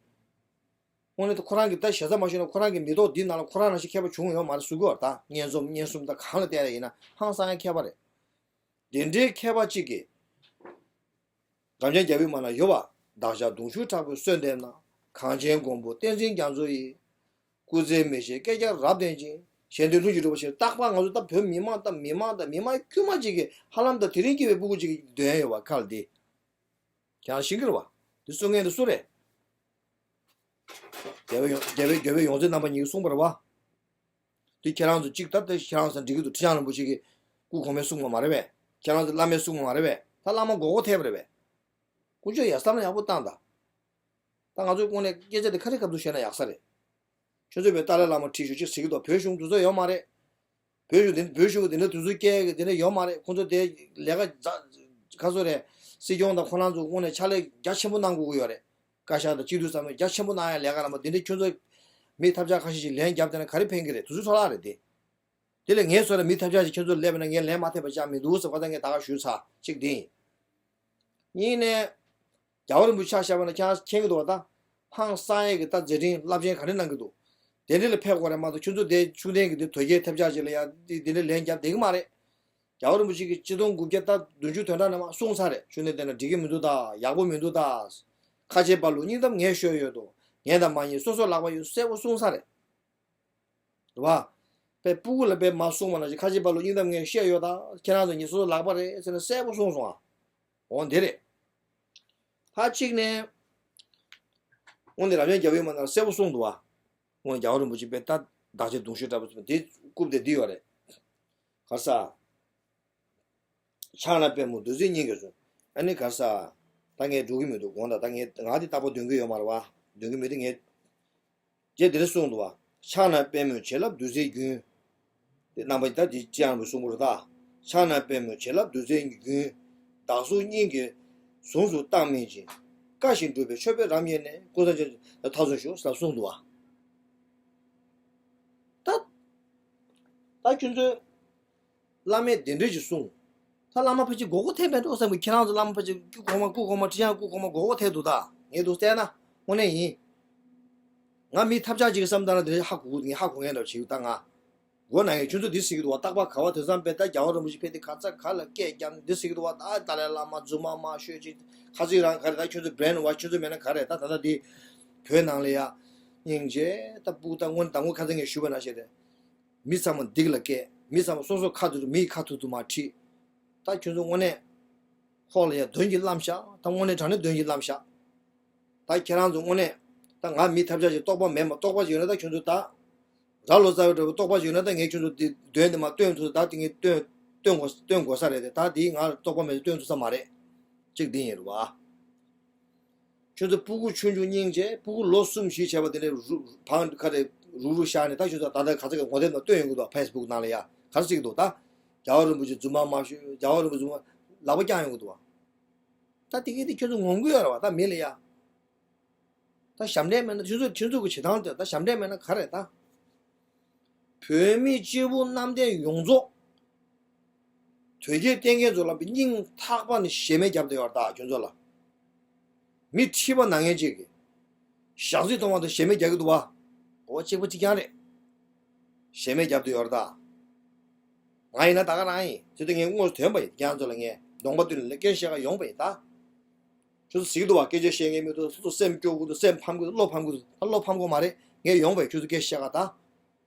དངོས་གནས་ད་ཁོ་རང་གི་ད་ཞེ་ས་མ་ཞུས་ན་ཁོ་རང་གི་མི་ཐོག་འདི་ནང་ལ་ཁོ་རང་རང་བཞིན་མཁས་པ་བྱུང་ཡོད་མ་རེད་ཟེར་གི་བ། ད་སྙན་རྩོམ་སྙན་རྩོམ་ད་གང་ལ་བལྟས་ཡིན་ན་ཧང་སང་མཁས་པ་རེད། དེ་འདྲའི་མཁས་པ་གཅིག་གིས། རབ་འབྱམས་རྒྱལ་པོའི་མ་ན་ཡོད་པ། བདག་ཅག་གདུང་ཤུགས་དྲག་པོས་གསོལ་འདེབས་ན། གངས་ཅན་མགོན་པོ་བསྟན་འཛིན་རྒྱ་མཚོ་ཡི། སྐུ་ཚེ་མི་ཤིགས་བསྐལ་བརྒྱར་རབ་བརྟན་ཅིང་། གཞན་དོན་ལྷུན་གྱིས་གྲུབ་པར་ཤོག་རྟག་པར་ང་ཚོ་ད་བོད་མི་མང་ད་མི་མང་ད་མི་མང་དཀྱུས་མ་གཅིག་གིས་ཧ་ལམ་ད་དེ་རིང་སྐྱེས་པའི་སྤུ་གུ་གཅིག་གིས་འདོན་ཡོད་པ་ཁ་ལ་འདི། ཁྱེད་རང་ཤེས་ཀྱི་རེད་བ། འདི་གསུང་མཁན་འདི་སུ་རེད། རྒྱལ་བའི་ཡོངས་རྒྱལ་བའི་རྒྱལ་བའི་ཡོངས་འཛིན་རྣམ་པ་གཉིས་ཀྱིས་གསུངས་པ་རེད་བ། འདི་ཁྱེད་རང་ཚོ་གཅིག་ད་ལྟ་ཁྱེད་རང་ཚོ་འགྲིག་གི་འདུག་ཁྲི་བྱང་རིན་པོ་ཆེ་གི་སྐུ་གོང་མས་གསུངས་པ་མ་རེད་པས། ཁྱེད་རང་ཚོ་བླ་མས་གསུངས་པ་མ་རེད་པས། ད་བླ་མ་མགོ་སྐོར་ཐེབས་པ་རེད་པས། དཀོན་མཆོག་ཡ་བསམ་བློ་ཡག་པོ་བཏང་དང་། ད་ང་ཚོའི་སྐོར་ནས་སྐད་ཆ་དེ་ཁ་རི་ཁ་ཐུག་བཤད་ན་ཡག་ས་རེད། ཁྱོད་ཚོས་བོད་ཏཱ་ལའི་བླ་མ་ཁྲིད་ཤོག་ཅིག་ཟེར་གི་འདུག་བོད་གཞུང་དེ་ཚོ་ཡོད་མ་རེད། བོད་གཞུང་དེ་བོད་གཞུང་དེ་འདྲ་དུས་ཚོད་སྐྱེལ་གི་དེ་འདྲ་ཡོད་མ་རེད། ཁོང་ཚོ་དེ་ལས་ཀ་ཛ་ཁ་སོ་རེད། སྲིད་སྐྱོང་དང་ཁོ་རང་ཚོ་དངོས་གནས་ཕྱག་ལས་རྒྱ་ཆེན་པོ་གནང་དགོས་ཀྱི་ཡོད་རེད། བཀའ་ཤག་དང་སྤྱི་འཐུས་ཚང་མས་རྒྱ་ཆེན་པོ་གནང་ཡ་ལས་ཀ་ར་མ་དེ་འདྲ་ཁྱོད་ཚོ་མི་ཐབས་ཆག་ཁ་ཤས་ཤིག་ལན་བརྒྱབ་བསྡད་ན་ག་རེ་ཕན་གི་རེད། དུས་ཚོད་འཕྲོ་བརླག་རེད་དེ། དེ་ལས་ངས་བཟོས་ན་མི་ཐབས་ཆག་ཅིག་ཁྱོད་ཚོ་སླེབས་ན་ངས་ལན་མ་ཐེབས་པ་ཅང་མི་འདུག་ཟེར་བ་ད་ངས་ད་ག་ཞུས་ཚར་གཅིག་དེ་ཡིན། གཉིས་ནས། རྒྱལ་བ་རིན་པོ་ཆེ་ཕྱག་བཞག་པ་ན་ཁྱེད་རང་མཁྱེན་གྱི་འདུག་བ་ད། ཧང་སང་ཡས་ཀྱི་ད་མཛད་འཕྲིན་རླབས་ཆེན་ག་རེ་གནང་གི་འདུག་དེ་འདྲ་ལ་ཕེབས་དགོས་རེད་མ་གཏོགས་ཁྱོད་ཚོ་དེ་ཆུང་ལྡན་གྱི་དེ་དོལ་རྒྱལ་ཐབས་ཆག་ཅིག་ལ་ཡ་དེ་དེ་འདྲ་ལན་རྒྱབ་བསྡད་ཀྱི་མ་རེད། རྒྱལ་བ་རིན་པོ་ཆེ་གིས་ཆིག་སྟོང་དགུ་བརྒྱ་ད་བདུན་ཅུ་དོན་གྲངས་ནས་མར་གསུངས་ཚར་རེད། ཆུ་ནས་བལྟས་ན་འགྲིག་གི་མི་འདུག་ད། ཡག་པོ་མི་འདུག་ད། ཁ་ཆེ་པ་ལུ་སྙིང་གཏམ་ངས་ཤོད་ཡོད་དོ། ངས་ད་མ་ཉེས་སོ་སོ་ལག་པ་ཡོད་གསལ་པོ་གསུངས་ཚར་རེད། རེད་བ། པས་སྤུ་གུ་ལ་པས་མ་གསུངས་པ་ན་ཅི་ཁ་ཆེ་པ་ལུ་སྙིང་གཏམ་ངས་བཤད་ཡོད་ད། ཁྱེད་རང་ཚོ་ཉེས་སོ་སོ་ལག་པ་རེད་ཟེར་ན་གསལ་པོ་གསུངས་སོང་ཨ། འོ་འདི་རེད། ཕར་གཅིག་ནས། དངོས་གནས་རབ་འབྱམས་རྒྱལ་པོའི་མ་ན་གསལ་པོ་གསུངས་འདུག་བ། དངོས་གནས་རྒྱལ་བ་རིན་པོ་ཆེ་པས་ད་བདག་ཅག་གདུང་ཤུགས་དྲག་པོ་ཟེར་བ་འདི་རྐུབ་སྟེགས་འདི་ཡོད་རེད། ག་ས། ཕྱག་ན་པདྨོ་བདུད་རྩིའི་སྙིང་གི་ཟུང་། ཨ་ནི་ག་ས། ད་ངས་འགྲོ་གི་མི་འདུག་དགོངས་དག་ད་ངས་ང་འདི་རྟག་པར་འདོན་གི་ཡོད་མ་རེད་བ། འདོན་གི་མི་འདུག་ངས། རྗེ་འདི་འདྲ་གསུངས་འདུག་བ། ཕྱག་ན་པདྨོའི་བྱིན་རླབས་བདུད་རྩིའི་རྒྱུན། དེ་རྣམ་པ་ད་འདི་ཅི་ཡང་མི་གསུང་གི་རེད་ད། ཕྱག་ན་པདྨོའི་བྱིན་རླབས་བདུད་རྩིའི་རྒྱུན། བདག་གཟུགས་སྙིང་གི་ཟུངས་སུ་བཏང་མིན་ཅིང་། བཀའ་བཞིན་སྒྲུབ་པའི་མཆོད་པས་རབ་མཉེས་ནས། ཀུན་བཟང་ཅན་ད་མཐའ་སྲུང་ཞུ་ཟེར་གསུངས་འདུག་བ། ད། ད་ཁྱོད་ཚོས། བླ་མས་དེ་འདྲ་ཞིག་གསུངས། ད་བླ་མ་ཕལ་ཆེར་མགོ་སྐོར་ཐེབས་པའི་འགྲོ་བསམ་གི་ཁྱེད་རང་ཚོ་བླ་མ་ཕལ་ཆེར་སྐུ་གོང་མ་སྐུ་གོང་མ་ཁྲི་བྱང་སྐུ་གོང་མ་མགོ་སྐོར་ཐེབས་འདུག་ད་ངས་འདུག་བལྟས་ན་དངོས་གནས་ཡིན། ང་མི་ཐབས་ཆག་ཅིག་གི་བསམ་བཏང་ན་དེ་འདྲ་ཧ་གོ་གི་ངས་ཧ་གོ་མཁན་འདྲ་བྱེད་ད་ང་། མགོ་ན་ངས་ཁྱོད་ཚོ་འདི་ཟེར་གི་འདུག་བ་རྟག་པར་ག་བ་དེང་སང་པས་ད་རྒྱལ་བ་རིན་པོ་ཆེ་ཕེབས་ཏེ་ག་ས་ག་ལ་སྐད་རྒྱབ་འདི་ཟེར་གི་འདུག་བ་ད་ཏཱ་ལའི་བླ་མ་རྫུན་མ་མ་ཤོད་ཅིག་ཁ་ཚིག་རང་ག་རེ་ད་ཁྱོད་ཚོ་brainwash ཁྱོད་ཚོ་མེད་ན་ག་རེ་ད་ད་ལྟ་འདི་བོད་ནང་ལ་ཡ་སྙིང་རྗེ་ད་སྤུ་ད་སྔོན་དང་པོ་ཁ་ཚིག་ངས་ཞུས་པ་ནང་བཞིན་རེད། མི་ཚང་མ་སྡིག་ལ་སྐྱེས། མི་ཚང་མ་སོ་སོ་ཁ་ཐུག་ཏུ་མིའི་ཁ་ཐུག་ཏུ་མ་ཁྲིད། ད་ཁྱོད་ཚོ་དངོས་གནས་ཁོག་ལ་ཡ་གདོན་གྱིས་བརླམས་ཤག་ད་དངོས་གནས་དྲང་གནས་གདོན་གྱིས་བརླམས་ཤག་ད་ཁྱེད་རང་ཚོ་དངོས་གནས་ད་ང་མི་ཐབས་ཆག་ཅིག་རྟོགས་པ་མེད་མ་རྟོགས་པ་ཅིག་ཡོད་ན་ད་ཁྱོད་ཚོ་ད་ར་ལོ་ཙཱ་བའི་འདྲ་བོ་རྟོགས་པ་ཅིག་ཡོད་ན་ད་ངས་ཁྱོད་ཚོ་འདི་གདོན་འདི་མ་སྟོན་ཐུབ་ད་དེ་ངས་སྟོན་སྟོན་དགོས་སྟོན་དགོས་ས་རེད་དེ་ད་དེ་ང་རྟོགས་པ་མེད་སྟོན་ཐུབ་ས་མ་རེད། གཅིག་འདི་ཡིན་རུ་བ། ཁྱོད་ཚོ་སྤུ་གུ་ཆུང་ཆུང་སྙིང་རྗེ་སྤུ་གུ་ལོ་གསུམ་བཞི་བྱས་པ་དེ་འདྲའི་རུ་བང་ཁ་རེ་རུག་རུག་བཞག་ནས་ད་ཁྱོད་ཚོ་ད་ལྟ་ག་ཚོད་ཀྱི་ངོ་དེབ་ནང་སྟོན་ཡོང་གི་འདུག་ཕེ་སི་བུག་ནང་ལ་ཡ་ག་ཚོད་ཅིག་འདུག་ད་རྒྱལ་བ་རིན་པོ་ཆེ་རྫུན་མ་མ་ཤོད་རྒྱལ་བ་རིན་པོ་ཆེ་རྫུན་མ་ལག་པ་བརྐྱངས་ཡོང་གི་འདུག་བ། ད་དེ་གས་དེ་ཁྱོད་ཚོ་ངོམ་གི་ཡོད་རེད་བ་ད་མི་ལ་ཡ། ད་ཞབས་འདྲེན་མེད་ན་ཁྱོད་ཚོ་ཁྱོད་ཚོ་གི་བྱེད་སྟངས་དེ་ད་ཞབས་འདྲེན་མེད་ན་ག་རེད་ད། བོད་མི་སྤྱི་བོ་གནམ་བསྟན་ཡོངས་རྫོགས། དོལ་རྒྱལ་བསྟེན་མཁན་ཚོ་ལ་སྙིང་ཐག་པ་ནས་ཞེ་མེར་བརྒྱབ་བསྡད་ཡོད་རེད་ད་ཁྱོད་ཚོ་ལ། མི་ཁྲི་པ་ནང་ངན་ཅིག་གིས། ཞག་རྩི་གཏོང་བ་དང་ཞེ་མེར་རྒྱག་གི་འདུག་བ། འོ་གཅིག་པ་གཅིག་རྐྱང་རེད། ཞེ་མེར་བརྒྱབ་བསྡད་ཡོད་རེད་ད། ང་ཡིན་ན་ད་ག་རང་ཡིན་ཚེ་དེ་ངས་དངོས་སུ་ཐོན་པ་ཡིན་ཁྱེད་རང་ཚོ་ལ་ངས་གདོང་པ་བསྟུན་ནས་སྐད་བཤད་ག་ཡོང་པ་ཡིན་ད། ཁྱོད་ཚོ་གཟིགས་འདུག་བ་སྐད་ཆ་བཤད་མཁན་མི་འདུག་སོ་སོ་སེམས་སྐྱོ་གི་འདུག་སེམས་ཕམ་གི་འདུག་བློ་ཕམ་གི་འདུག་ད་བློ་ཕམ་དགོས་མ་རེད་ངས་ཡོང་པ་ཡིན་ཁྱོད་ཚོ་སྐད་བཤད་ག་ད།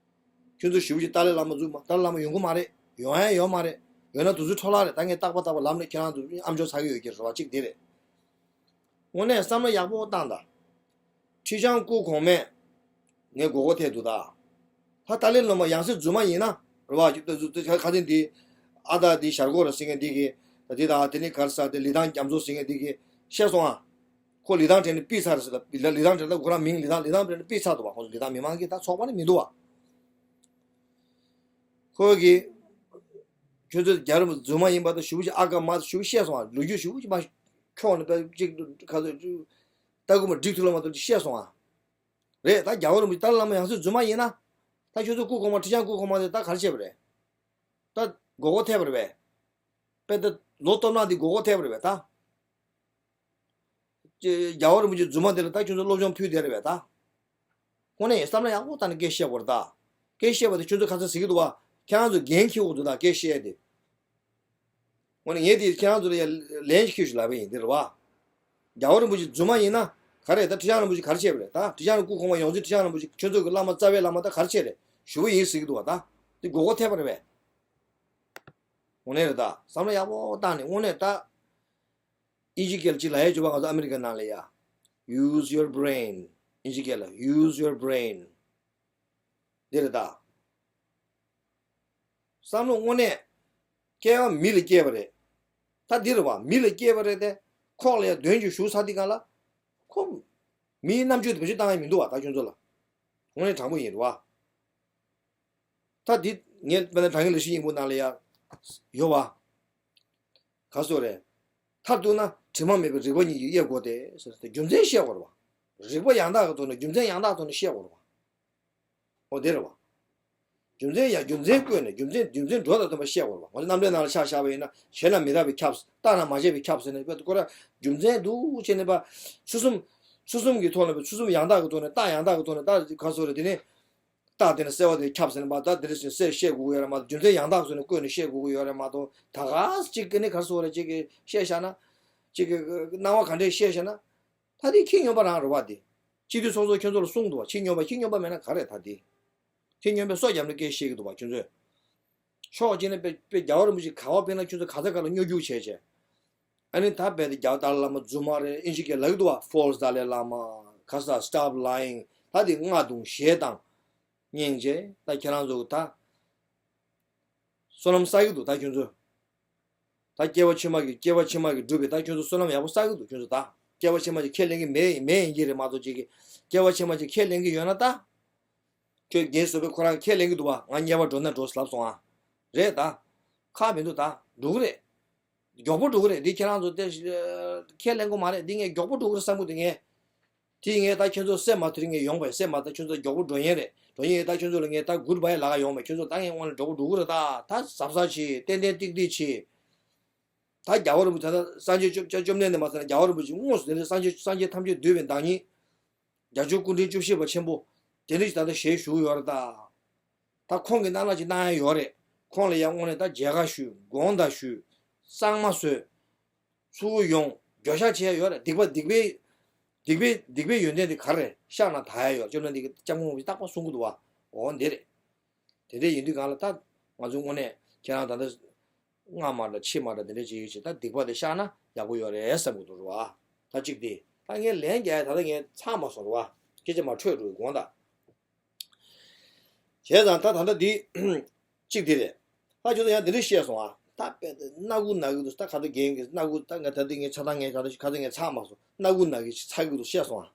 ཁྱོད་ཚོ་ཞུ་ཅིག་ཏཱ་ལའི་བླ་མ་འཛུགས་མ་ཏཱ་ལའི་བླ་མ་ཡོང་གི་མ་རེད། ཡོང་ཡ་ཡོད་མ་རེད། ཡོད་ན་དུས་ཚོད་འཕྲོ་བརླག་རེད། ད་ངས་རྟག་པ་རྟག་པ་ལམ་ནས་ཁྱེད་རང་ཚོ་ཨམ་ཅོག་ཚ་གི་ཡོད་ཀྱི་རེད་བ་གཅིག་དེ་རེད། དངོས་གནས་བསམ་བློ་ཡག་པོ་བཏང་དང་། ཁྲི་བྱང་སྐུ་གོང་མས་ངའི་མགོ་སྐོར་ཐེབས་འདུག་ད། ད་ཏཱ་ལའི་བླ་མ་ཡང་སྲིད་རྫུན་མ་ཡིན་ན་རེད་བ་ཁ་ཚིག་འདི་ཨ་ད་འདི་ཞར་གོ་ར་ཟེར་མཁན་འདི་གི་ དེ་དང་དེ་ནི་གར་ས་དེ་ལི་ཐང་རྒྱ་མཚོ་ཟེར་མཁན་དེ་གིས་བཤད་སོང་ཨ། ཁོ་ལི་ཐང་དྲན་ནས་ཕུད་ཚར་ཟེར་ལ། ལི་ཐང་དྲན་ད་ཁོ་རང་མིང་ལི་ཐང་ལི་ཐང་དྲན་ནས་ཕུད་ཚར་འདུག་བ། ཁོ་ཚོ་ལི་ཐང་མི་མང་གིས་ད་ཚོགས་པ་ནི་མི་འདུག་བ། ཁོ་གིས་ཁྱོད་ཚོ་རྒྱལ་བ་རིན་པོ་ཆེ་རྫུན་མ་ཡིན་པ་དང་ཞུ་བ་ཞིག་ཨ་ཀ་མ་ཞུ་བ་བཤད་སོང་ཨ། ལོ་རྒྱུས་ཞུ་བ་ཞིག་མ་ཁྱོག་ནས་པ་ཅིག་ཁ་ཚོ་ལྟ་སྐུ་མ་འགྲིག་ཐུབ་ལ་མ་ཐུབ་ཅིག་བཤད་སོང་ཨ། རེད། ད་རྒྱལ་བ་རིན་པོ་ཆེ་ཏཱ་ལའི་བླ་མ་ཡང་སྲིད་རྫུན་མ་ཡིན་ན། ད་ཁྱོད་ཚོ་སྐུ་གོང་མ་ཁྲི་བྱང་སྐུ་གོང་མ་དེ་ད་ག་རེ་བྱས་པ་རེད། ད་མགོ་སྐོར་ཐེབས་པ་རེད་པས། དཔེ་ད་ལོ་སྟོབས་ན་དེ་མགོ་སྐོར་ཐེབས་པ་རེད་པས་ད། རྒྱལ་བ་རིན་པོ་ཆེ་རྫུན་མ་དེ་ལ་ད་ཁྱོད་ཚོ་སློབ་སྦྱོང་ཕུལ་བསྡད་རེད་པས་ད། དངོས་གནས་བསམ་བློ་ཡག་པོ་བཏང་ནས་སྐད་བཤད་དགོས་རེད་ད། སྐད་བཤད་པ་དེ་ཁྱོད་ཚོ་ཁ་སང་ཟེར་གྱི་འདུག་བ། ཁྱེད་རང་ཚོ་འགན་འཁྱེར་དགོས་འདུག་ད་སྐད་བཤད་དེ། འོ་ན་ངས་དེ་ཁྱེད་རང་ཚོ་ལ་ཡ་ལན་ཞིག་ཁྱོད་ཞིག་ལབ་པ་ཡིན་དེ་རེད་བ། རྒྱལ་བ་རིན་པོ་ཆེ་རྫུན་མ་ཡིན་ན་ག་རེ་ད་ཁྲི་བྱང་རིན་པོ་ཆེ་ག་རེ་བྱས་པ་རེད་ད། ཁྲི་བྱང་རིན་སྐུ་གོང་མ་ཡོངས་འཛིན་ཁྲི་བྱང་རིན་པོ་ཆེ་ཁྱོད་ཚོ་གི་བླ་མ་རྩ་བའི་བླ་མ་ད་ག་རེ་བྱས་རེད་ཞུ་བ་ཡིན་ཟེར་གྱི་འདུག་བ་ད། དེ་མགོ་སྐོར་ཐེབས་པ་རེད་པས། དངོས་གནས་རེད་ད། བསམ་བློ་ཡག་པོ་བཏང་ནས་དངོས་གནས་ད། ཨིན་ཇི་སྐད་ལ་ཅིག་ལབ་ཡས་བྱུང་བ་ང་ཚོ་ཨ་མི་རི་ཀ་ནང་ལ་ཡ། Use your brain. ཨིན་ཇི་སྐད་ལ་Use your brain. འདི་རེད་ད། བསམ་བློ་དངོས་གནས་སྐྱེ་བ་མི་ལ་སྐྱེས་པ་རེད། ད་འདི་རེད་བ། མི་ལ་སྐྱེས་པ་རེད་དེ། ཁོག་ལ་ཡ་གདོན་གྱིས་ཞུགས་ཚར་དུས་སྒང་ལ། ཁོ་མིའི་རྣམ་དཔྱོད་དེ་བེད་སྤྱོད་བཏང་ཡ་མི་འདུག་བ་ད་ཁྱོད་ཚོ་ལ། དངོས་གནས་དྲང་པོ་ཡིན་རེད་བ། ད་འདི་ངས་དཔེར་ན་དྲང་ངེས་ལ་ཤི་ཡིན་པོ་ནང་ལ་ཡ་ཡོད་བ། ག་སོ་རེད། མཐར་གཏུགས་ན་དྲི་མ་མེད་པའི་རིག་པ་ཉིད་ཀྱིས་དབྱེ་དགོས་ཏེ་ཟེར་ཏེ་རྒྱུ་མཚན་བཤད་དགོས་རེད་བ། རིག་པ་ཡང་དག་གི་ཐོག་ནས་རྒྱུ་མཚན་ཡང་དག་ཐོག་ནས་བཤད་དགོས་རེད་བ། འོ་དེ་རེད་བ། རྒྱུ་མཚན་ཡང་རྒྱུ་མཚན་བཀོད་ནས་རྒྱུ་མཚན་རྒྱུ་མཚན་འགྲོ་དང་ལྡན་པ་བཤད་དགོས་རེད་བ། ང་ཚོ་རྣམ་འགྲེལ་ནང་ལ་ཆ་བཞག་པ་ཡིན་ན་བྱས་ན་མི་རྟག་པས་ཁྱབ། བརྟགས་ན་མ་བྱས་པས་ཁྱབ་ཟེར་ནས་དཔེ་ཁོ་ར་རྒྱུ་མཚན་འདུག་བྱས་ནས་པ། ཚུལ་གསུམ། ཚུལ་གསུམ་གྱི་ཐོག་ནས་པ། ཚུལ་གསུམ་ཡང་དག་གི་ཐོག་ནས། རྟགས་ཡང་དག་གི་ཐོག་ནས། རྟགས་ག་སོ་རེད་དེ་ནས། རྟགས་དེ་ནི་གསལ་བ་དེ་ཁྱབ་ཟེར་ནས་མ། ད་དེ་རེ་བཞིན་གསལ་བཤད་དགོས་ཀྱི་ཡོད་རེད་མ་གཏོགས། རྒྱུ་མཚན་ཡང་དག་བཟོས་ནས་བཀོད་ནས་བཤད་དགོས་ཀྱི་ཡོད་རེད་མ་གཏོགས། ད་ག་ཅིག་གི་ནི་ག་རེ་ཟེར་དགོས་རེད། ཅིག་གི་བཤད་བཞག་ན། ཅིག་གི་སྣང་བ་ག་འདྲས་བཤད་བཞག་ན། ད་དེ་ཁྱི་སྨྱོན་པ་རང་རེད་བ། དེ་སྤྱི་འཐུས་ཚོགས་གཙོ་ཁྱོད་ཚོ་ལ་གསུངས་འདུག་བ། ཁྱི་སྨྱོན་པ། ཁྱི་སྨྱོན་པ་མེད་ན་ག་རེད་ད་དེ། ཁྱི་སྨྱོན་པས་སོ་བརྒྱབ་ནས་སྐད་བཤད་ཀྱི་འདུག་བ་ཁྱོད་ཚོས། ཕྱོགས་གཅིག་ནས་དཔེ་དཔེ་རྒྱལ་བ་རིན་པོ་ཆེ་ག་པར་ཕེབས་ན་ཁྱོད་ཚོ་ག་ས་ག་ལ་སྨྱོ་རྒྱུག་བྱས་བྱས། ཨ་ནི་ད་རྦད་དེ་རྒྱལ་བ་ཏཱ་ལའི་བླ་མ་རྫུན་མ་རེད། ཨིན་ཇི་སྐད་ལབ་ཀྱི་འདུག་བ། False Dalai Lama། ག་ས། Stop lying། ད་དེ་རྔ་རྡུང་གཞས་བཏང་། སྙིང་རྗེ། ད་ཁྱེད་རང་ཚོ་ད་བསོད་ནམས་བསགས་ཀྱི་འདུག་ད་ཁྱོད་ཚོ་ད་སྐྱེ་བ་ཕྱི་མ་གི་སྐྱེ་བ་ཕྱི་མ་གི་སྒྲུབ་པའི་ད་ཁྱོད་ཚོ་བསོད་ནམས་ཡག་པོ་བསགས་ཀྱི་འདུག་ཁྱོད་ཚོ་ད་སྐྱེ་བ་ཕྱི་མ་ཅིག་ཁས་ལེན་གྱི་མེད་མེད་ཡིན་གྱི་རེད་མ་གཏོགས། ཅིག་གི་སྐྱེ་བ་ཕྱི་མ་ཅིག་ཁས་ལེན་གྱི་ཡོད་ན་ད། ཁྱོད་རྒན་བཟོ་པས་ཁོ་རང་ཁས་ལེན་གྱི་འདུག་བ། ང་དམྱལ་བར་འགྲོ་ན་འགྲོ་ལབ་སོང་ཨ། རེད་ད། ཁག་མི་འདུག་ད་འགྲོ་གི་རེད། མགྱོགས་པོ་འགྲོ་གི་རེད། འདི་ཁྱེད་རང་ཚོ་དེ་ཁས་ལེན་གྱི་མ་རེད། འདི་ངས་མགྱོགས་པོ་འགྲོ་གི་རེད་བསམ་གྱི་འདུག་ངས། དེ་ངས་ད་ཁྱོད་ཚོ་སེམས་མ་དེ་རིང་ངས་ཡོང་བས། སེམས་མ་ད་ཁྱོད་ཚོ་མགྱོགས་པོ་འགྲོ་ཡས་རེད། འགྲོ་ཡས་ད་ཁྱོད་ཚོ་ལ་ངས་ད་གུཌ་བྷའི་ལབ་ཡོང་བས། ཁྱོད་ཚོ་ད་ངས་དངོས་གནས་མགྱོགས་པོ་འགྲོ་གི་རེད་ད། ད་གཟབ་གཟབ་བྱེད། ཏན་ཏན་ཏིག་ཏིག་བྱེད། ད་རྒྱལ་བ་རིན་པོ་ཆེ་ད་སངས་རྒྱས་བཅོམ་བཅོམ་ལྡན་འདས་མ་ཟེར་ན་རྒྱལ་བ་རིན་པོ་ཆེ་དངོས་སུ་དེ་འདྲའི་སངས་རྒྱས་སངས་རྒྱས་ཐམས་ཅད་འདུས་པའི་བདག་ཉིད། རྒྱ་ཆོས་སྐུ་ཕྲེང་བཅུ་བཞི་པ་ཆེན་པོ། དེ་འདྲ་ཞིག་ད་ལྟ་ཞལ་བཞུགས་ཡོད་རེད་ད། ད་ཁོང་གིས་གནང་ན་ཅིག་གནང་ཡ་ཡོད་རེད། ཁོང་ལ་ཡང་དངོས་གནས་ད་མཇལ་ཁ་ཞུས། དགོངས་དག་ཞུས། གཙང་མ་བཟོས། ཚུར་ཡོང་། འགྱོད་བཤགས་བྱས་ཡ་ཡོད་རེད། སྡིག་པ་སྡིག་པའི། སྡིག་པའི་སྡིག་པའི་ཡོན་ཏན་དེ་ག་རེ་རེད། བཤགས་ན་དག་ཡ་ཡོད། བཅོམ་ལྡན་འདས་ཀྱིས་སྐྱབས་མགོན་རིན་པོ་ཆེ་རྟག་པར་གསུང་གི་འདུག་བ། འོ་འདི་རེད། དེ་འདྲ་ཡིན་དུས་གང་ལ་ད་ང་ཚོ་དངོས་གནས་ཁྱེད་རང་ད་ལྟ་སྔ་མ་འདྲ་ཕྱི་མ་འདྲ་དེ་འདྲ་བྱེད་ཡོད་ཅེས་ད་སྡིག་པ་དེ་བཤགས་ན་ཡག་པོ་ཡོད་རེད་བསམ་གྱི་འདུག་རེད་བ། ད་གཅིག་དེ་ད་ངས་ལན་རྒྱག་ཡ་ད་ལྟ་ངས་ཚར་མ་སོང་རེད་བ། སྐད་ཆ་མར་འཕྲོས་འགྲོ་གི་དགོངས་དག་བྱས་ཙང་ད་ད་ལྟ་འདི་གཅིག་དེ་རེད། ད་ཁྱོད་ཚོ་ཡང་དེ་འདྲ་བཤད་སོང་ཨ། ད་དཔེ་དེ་སྣ་ཁུག་ན་གི་འདུག་ད་ག་ད་རྒན་གི་སྣ་ཁུག་ད་ང་ད་འདི་ངས་ཆ་ཚང་ངས་ད་ད་ག་ཚོད་ངས་ཚར་མ་སོང་། སྣ་ཁུག་ན་གི་ཚ་གི་འདུག་བཤད་སོང་ཨ།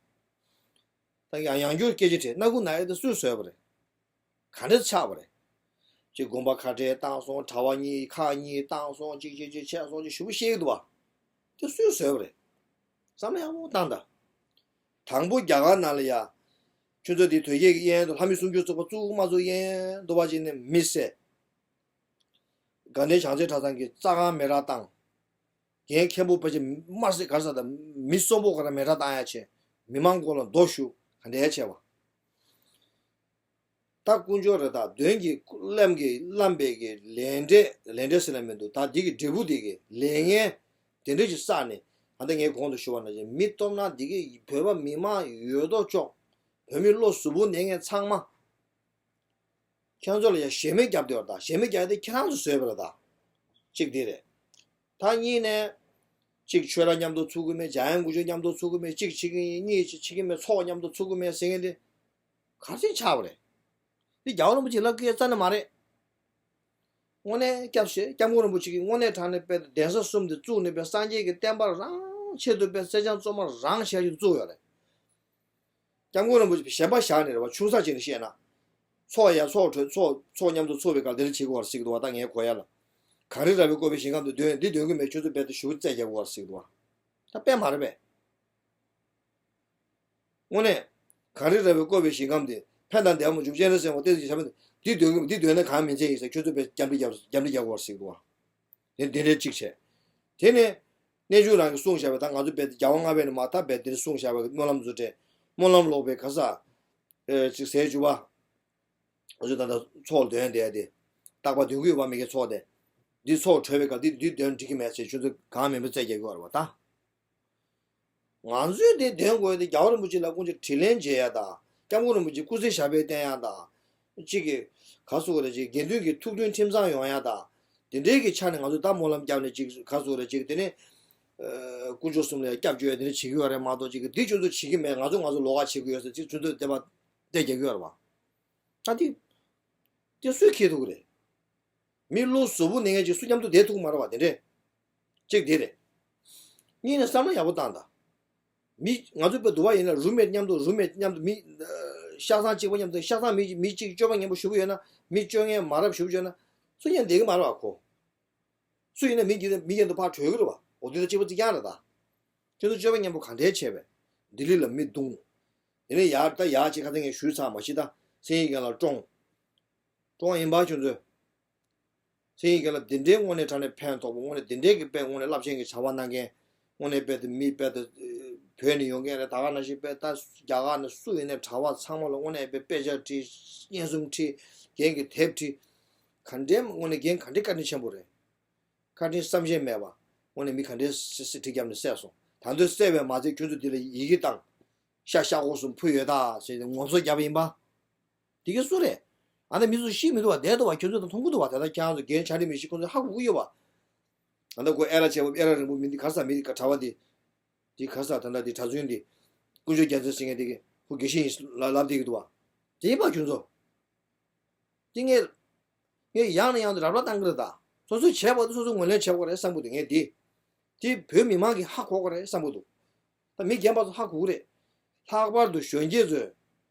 ད་ཡང་ཡང་བསྐྱར་སྐད་ཆ་དྲིས། སྣ་ཁུག་ན་ཡ་དེ་སུས་བཟོས་པ་རེད། ག་འདྲས་ཆགས་པ་རེད། ཅིག་དགོན་པ་ཁ་བྲལ་བཏང་སོང་། གྲྭ་པ་གཉིས་ཁག་གཉིས་བཏང་སོང་། ཅིག་ཅིག་ཅིག་བྱས་སོང་ཅིག་ཞུ་བ་བཤད་ཀྱི་འདུག་བ། དེ་སུས་བཟོས་པ་རེད། བསམ་བློ་ཡག་པོ་བཏང་དང་། དང་པོ་རྒྱ་གར་ནང་ལ་ཡ། ཁྱོད་ཚོ་དེ་དོལ་རྒྱལ་གྱི་གཡས་གཡོན་དུ་ལྷ་མི་སུམ་ཅུ་རྩུབ་པ་བཙུགས་མ་བཙུགས་གཡས་གཡོན་འདུག་པ་ཅིག་ནས་མི་བསད། དགའ་ལྡན་བྱང་རྩེ་གྲྭ་ཚང་གི་རྩ་ཁང་མེ་རག་བཏང་། རྒན་མཁན་པོ་ཕལ་ཆེར་དམར་སེར་ག་རེ་ཟ་དང་མི་གསོན་པོ་ག་རེ་མེ་རག་བཏང་ཡ་བྱས། མི་མང་སྐོར་ལ་མདོ་ཞུ་ག་འདྲ་བྱས་པ། ད་དཀོན་མཆོག་རེད་ད། གདོན་གྱིས་བརླམས་ཀྱི་བརླམས་པའི་གི་ལས་འབྲས་ལས་འབྲས་ཟེར་ན་མི་འདུག་ད་འདི་གི་འབྲས་བུ་འདི་གི་ལས་ངན་དེ་འདྲ་ཞིག་བསགས་ནས། ད་ལྟ་ངས་གོང་དུ་ཞུ་བ་ནང་བཞིན་མི་སྟོབས་ན་འདི་གི་བོད་པ་མི་མང་ཡོད་དོ་ཅོག་བོད་མི་བློ་གཟུ་བོ་ནས་ངས་ཚང་མ། ཁྱེད་ཚོ་ལ་ཡང་ཞེ་མེར་བརྒྱབ་བསྡད་པ་རེད་ད། ཞེ་མེར་བརྒྱབ་དེ་ཁྱེད་རང་ཚོ་བཟོས་པ་རེད་ད། གཅིག་དེ་རེད། ད་གཉིས་ནས། གཅིག་ཆོས་ར་མཉམ་དུ་ཚུགས་ཀྱི་མེད། འཇམ་དབྱངས་དཀོན་མཆོག་མཉམ་དུ་ཚུགས་ཀྱི་མེད། གཅིག་བྱེད་ཀྱི་ཡིན། གཉིས་བྱེད་ཀྱི་མེད། ཚོགས་མཉམ་དུ་ཚུགས་ཀྱི་མེད་ཟེར་མཁན་དེ། ག་ཚོད་ཆགས་པ་རེད། འདི་རྒྱལ་བ་རིན་པོ་ཆེ་ལབ་ཀྱི་རྩ་ནས་མ་རེད། དངོས་གནས་སྐྱབས་ཞེས་སྐྱབས་མགོན་རིན་པོ་ཆེ་གིས་དངོས་གནས་དྲང་གནས་དཔེ་གདན་ས་གསུམ་དེ་བཙུགས་ནས་དཔེ་སངས་རྒྱས་ཀྱི་བསྟན་པ་རང་ཆེད་དུ་དཔེ་སེར་སྐྱ་བཙོན་མ་རང་ཞལ་གྱིས་བཙུགས་ཡོད་རེད། སྐྱབས་མགོན་རིན་པོ་ཆེ་ཞེན་པ་བཞག་ནས་རེད་བ། ཆུང་ས་ཅིག་ནས་བཤད་ན། ཚོགས་ཡ་ཚོགས་གྲོལ་ཚོགས་ཚོགས་མཉམ་དུ་ཚོགས་པའི་སྐབས་དེ་འདྲ་བྱེད་དགོས་པ་རེད་ཟེར་གྱི་འདུག་བ། ད་ངས་གོ་ཡ་ལ། གངས་རི་ར་བས་བསྐོར་བའི་ཞིང་ཁམས་དུ་འདོན་འདི་འདོན་གྱི་མེད། ཁྱོད་ཚོ་རྦད་དེ་ཞུ་རྩད་རྒྱག་དགོས་པ་རེད་ཟེར་གྱི་འདུག་བ། ད་དཔེ་མ་རེད་པས། དངོས་གནས། གངས་རི་ར་བས་བསྐོར་བའི་ཞིང་ཁམས་དེ་ཕན་དང་བདེ་བ་མ་བྱུང་སྤྱན་རས་གཟིགས་དབང་བསྟན་འཛིན་ཞབས་པད་འདི་འདོན་གྱི་མེད། འདི་འདོན་ནས་གང་མིན་ཚད་ཡིན་ཟེར། ཁྱོད་ཚོ་རྦད་རྒྱབ་འདྲི་རྒྱག་རྒྱབ་འདྲི་རྒྱག་དགོས་པ་རེད་ཟེར་གྱི་འདུག་བ། དེ་འདི་འདྲའི་གཅིག་བྱས། དེ་ནས། གནས་ཆུང་རང་གིས་གསུངས་བཞག་པའི་ད་ང་ཚོ་རྦད་དེ་རྒྱལ་བ་ལྔ་པས་ནི་མ་ད་རྦད་དེ་གསུངས་བཞག་པའི་སྨོན་ལམ་བཟོ་གྲྭས་སྨོན་ལམ་ལོག་པའི་ག་ས། ཨེ་ཅིག་ཟས་བཅུ་པ། ང་ཚོ་ད་ལྟ་ཚོགས་འདོན་བསྡད་དེ། རྟག་པར་འདོན་གྱི་ཡོད་པ་མི་སྐད་ཚོགས་དེ། འདི་ཚོགས་གྲོལ་བའི་སྐབས་འདི་འདི་འདོན་འགྲིག་གི་མེད་ཟེར། ཁྱོད་ཚོ་གང་མིན་པ་རྩད་རྒྱག་གི་ཡོད་རེད་བ་ད། ང་ཚོས་དེ་འདོན་དགོས་ཏེ་རྒྱལ་བ་རིན་པོ་ཆེ་ལ་སྐུ་མཆེད་དྲིན་ལན་འཇལ་ཡ་དང་། སྐྱབས་མགོན་རིན་པོ་ཆེ་སྐུ་ཚེ་ཞབས་པད་བརྟན་ཡ་དང་། གཅིག་གིས་ག་སུ་ག་རེ་ཅིག་དགེ་འདུན་གྱི་ཐུགས་མཐུན་ཁྲིམས་གཙང་ཡོང་ཡ་དང་། དེ་འདྲའི་གི་ཆ་ནས་ང་ཚོས་ད་སྨོན་ལམ་བརྒྱབ་ནས་ཅིག་ག་སུ་ག་རེ་ཅིག་དེ་ནས་ཨ་དཀོན་མཆོག་གསུམ་ལ་ཡ་སྐྱབས་བཅོལ་ཡ་དེ་འདྲ་བྱེད་ཀྱི་ཡོད་རེད་མ་གཏོགས། ཅིག་གི་འདི་ཁྱོད་ཚོ་བྱེད་ཀྱི་མེད། ང་ཚོ་ང་ཚོ་ལོགས་ཀ་བྱེད་ཀྱི་ཡོད་ཟེར་ཅིག་ཁྱོད་ཚོས་དེ་བ་བལྟས་རྒྱག་གི་ཡོད་རེད་བ། ད་དེ་དེ་སུས་འཁྱེར་ཐུབ་ཀྱི་རེད། མི་བློ་གཟུ་བོ་ནས་ངས་ཅིག་སུ་མཉམ་དུ་བསྡད་ཐུབ་ཀྱི་མ་རེད་བ། དེ་འདྲས། གཅིག་དེ་རེད། གཉིས་ནས་བསམ་བློ་ཡག་པོ་བཏང་དང་། མི་ང་ཚོ་དཔེ་འདུག་བ་ཡིན་ན་རུམ་མེཊ་མཉམ་དུ་རུམ་མེཊ་མཉམ་དུ་མི་ཤག་སང་གཅིག་པ་མཉམ་དུ་ཤག་སང་མི་མི་གཅིག་སྤྱོད་པ་ངན་པ་ཞུ་གི་ཡོད་ན། མི་སྤྱོད་ངན་མ་རབས་ཞུ་གི་ཡོད་ན། སུ་ཡང་བསྡད་ཀྱི་མ་རེད་བ་ཁོ། སུ་ཡིན་ན་མི་འགྱེད་མི་འགྱེད་དུ་ཕར་བྲོས་ཀྱི་རེད་བ། འོ་དེ་ལ་གཅིག་པ་གཅིག་རྐྱང་རེད་ད། ཁྱོད་ཚོ་སྤྱོད་པ་ངན་པ་གང་འདྲས་བྱས་པས། ལྡི་ལི་ལ་མི་རྡུང་། དེ་ནས་ཡར་ད་ཡར་ཅིག་ཁ་སང་ངས་ཞུས་ཚར་མ་ཤི་ད། སེང་གེ་ལ་ཀྲོང་། ཀྲོང་ཡིན་པ་ཁྱོད་ཚོས། སེང་གེ་ལ་འདི་འདྲའི་དངོས་གནས་དྲང་གནས་ཕན་ཐོགས་པོ་དངོས་གནས་འདི་འདྲའི་གི་དཔེ་དངོས་གནས་རླབས་ཆེན་གྱི་བྱ་བ་གནང་མཁན། དངོས་གནས་དཔེ་དེ་མི་དཔེ་དེ་བོད་ནས་ཡོང་མཁན་རེད། ད་ག་ནང་བཞིན་དཔེ་ད་རྒྱ་གར་ནས་སུ་ཡིན་ནའི་གྲྭ་པ་ཚང་མ་ལ་དངོས་གནས་དཔེ་དཔེ་ཆ་བྲིས། སྙན་རྩོམ་བྲིས། རྒན་གྱི་དེབ་བྲིས། ག་འདྲའི་དངོས་གནས་རྒན་ག་འདྲའི་བཀའ་དྲིན་ཆེན་པོ་རེད། བཀའ་དྲིན་བསམ་གྱིས་མེད་པ། དངོས་གནས་མི་ག་འདྲའི་སྲི་སྲི་ཁྲི་བརྒྱབ་ནས་བསད་སོང་། ད་དུང་བསད་པས་མ་ཚད་ཁྱོད་ཚོ་འདི་ལ་ཡི་གེ་བཏང་། ཤ་ཤ་ཁོག་གསུམ་ཕུལ་ཡོད་ད་ཟེར་ནས་ངོ་ཚ་རྒྱབ་པ་ཡིན་པ། དེ་ག་སུ་རེད། ཨ་ནི་མི་ཚོ་ཤི་མི་འདུག་བ། བསྡད་འདུག་བ། ཁྱོད་ཚོ་དང་མཐོང་གི་འདུག་བ། ད་ལྟ་ཁྱེད་རང་ཚོ་རྒན་ཆ་འདྲི་མི་ཤེས། ཁོ་ཚོ་ཧ་གོ་གི་ཡོད་བ། ད་ལྟ་ཁོ་ཨེ་ར་བྱས་པ་ཨེ་ར་རིང་པོ་མི་འདི་ག་ས་མི་འདི་ག་གྲྭ་བ་འདི། འདི་ག་ས་ད་ལྟ་འདི་གྲྭ་བཙུན་འདི། དཀོན་མཆོག་རྒྱལ་མཚན་ཟེར་མཁན་འདི་གི་ཁོ་དགེ་བཤེས་ཡིན་ལ་ལབ་བསྡད་ཀྱི་འདུག་བ། དེ་ཡིན་པ་ཁྱོད་ཚོ། དེ་ངས། ངས་ཡང་ནས་ཡང་དུ་རབ་ར་བཏང་གི་རེད་ད། སོ་སོས་བྱས་པ་དེ་སོ་སོས་ངོས་ལེན་བྱེད་དགོས་རེད་བསམ་གི་འདུག་ངས་འདི། དེ་བོད་མི་མང་གིས་ཧ་གོ་གི་རེད་བསམ་གི་འདུག་ད་མི་རྒན་པ་ཚོ་ཧ་གོ་གི་རེད། ལྷག་པར་དུ་གཞོན་སྐྱེས་ཚོས།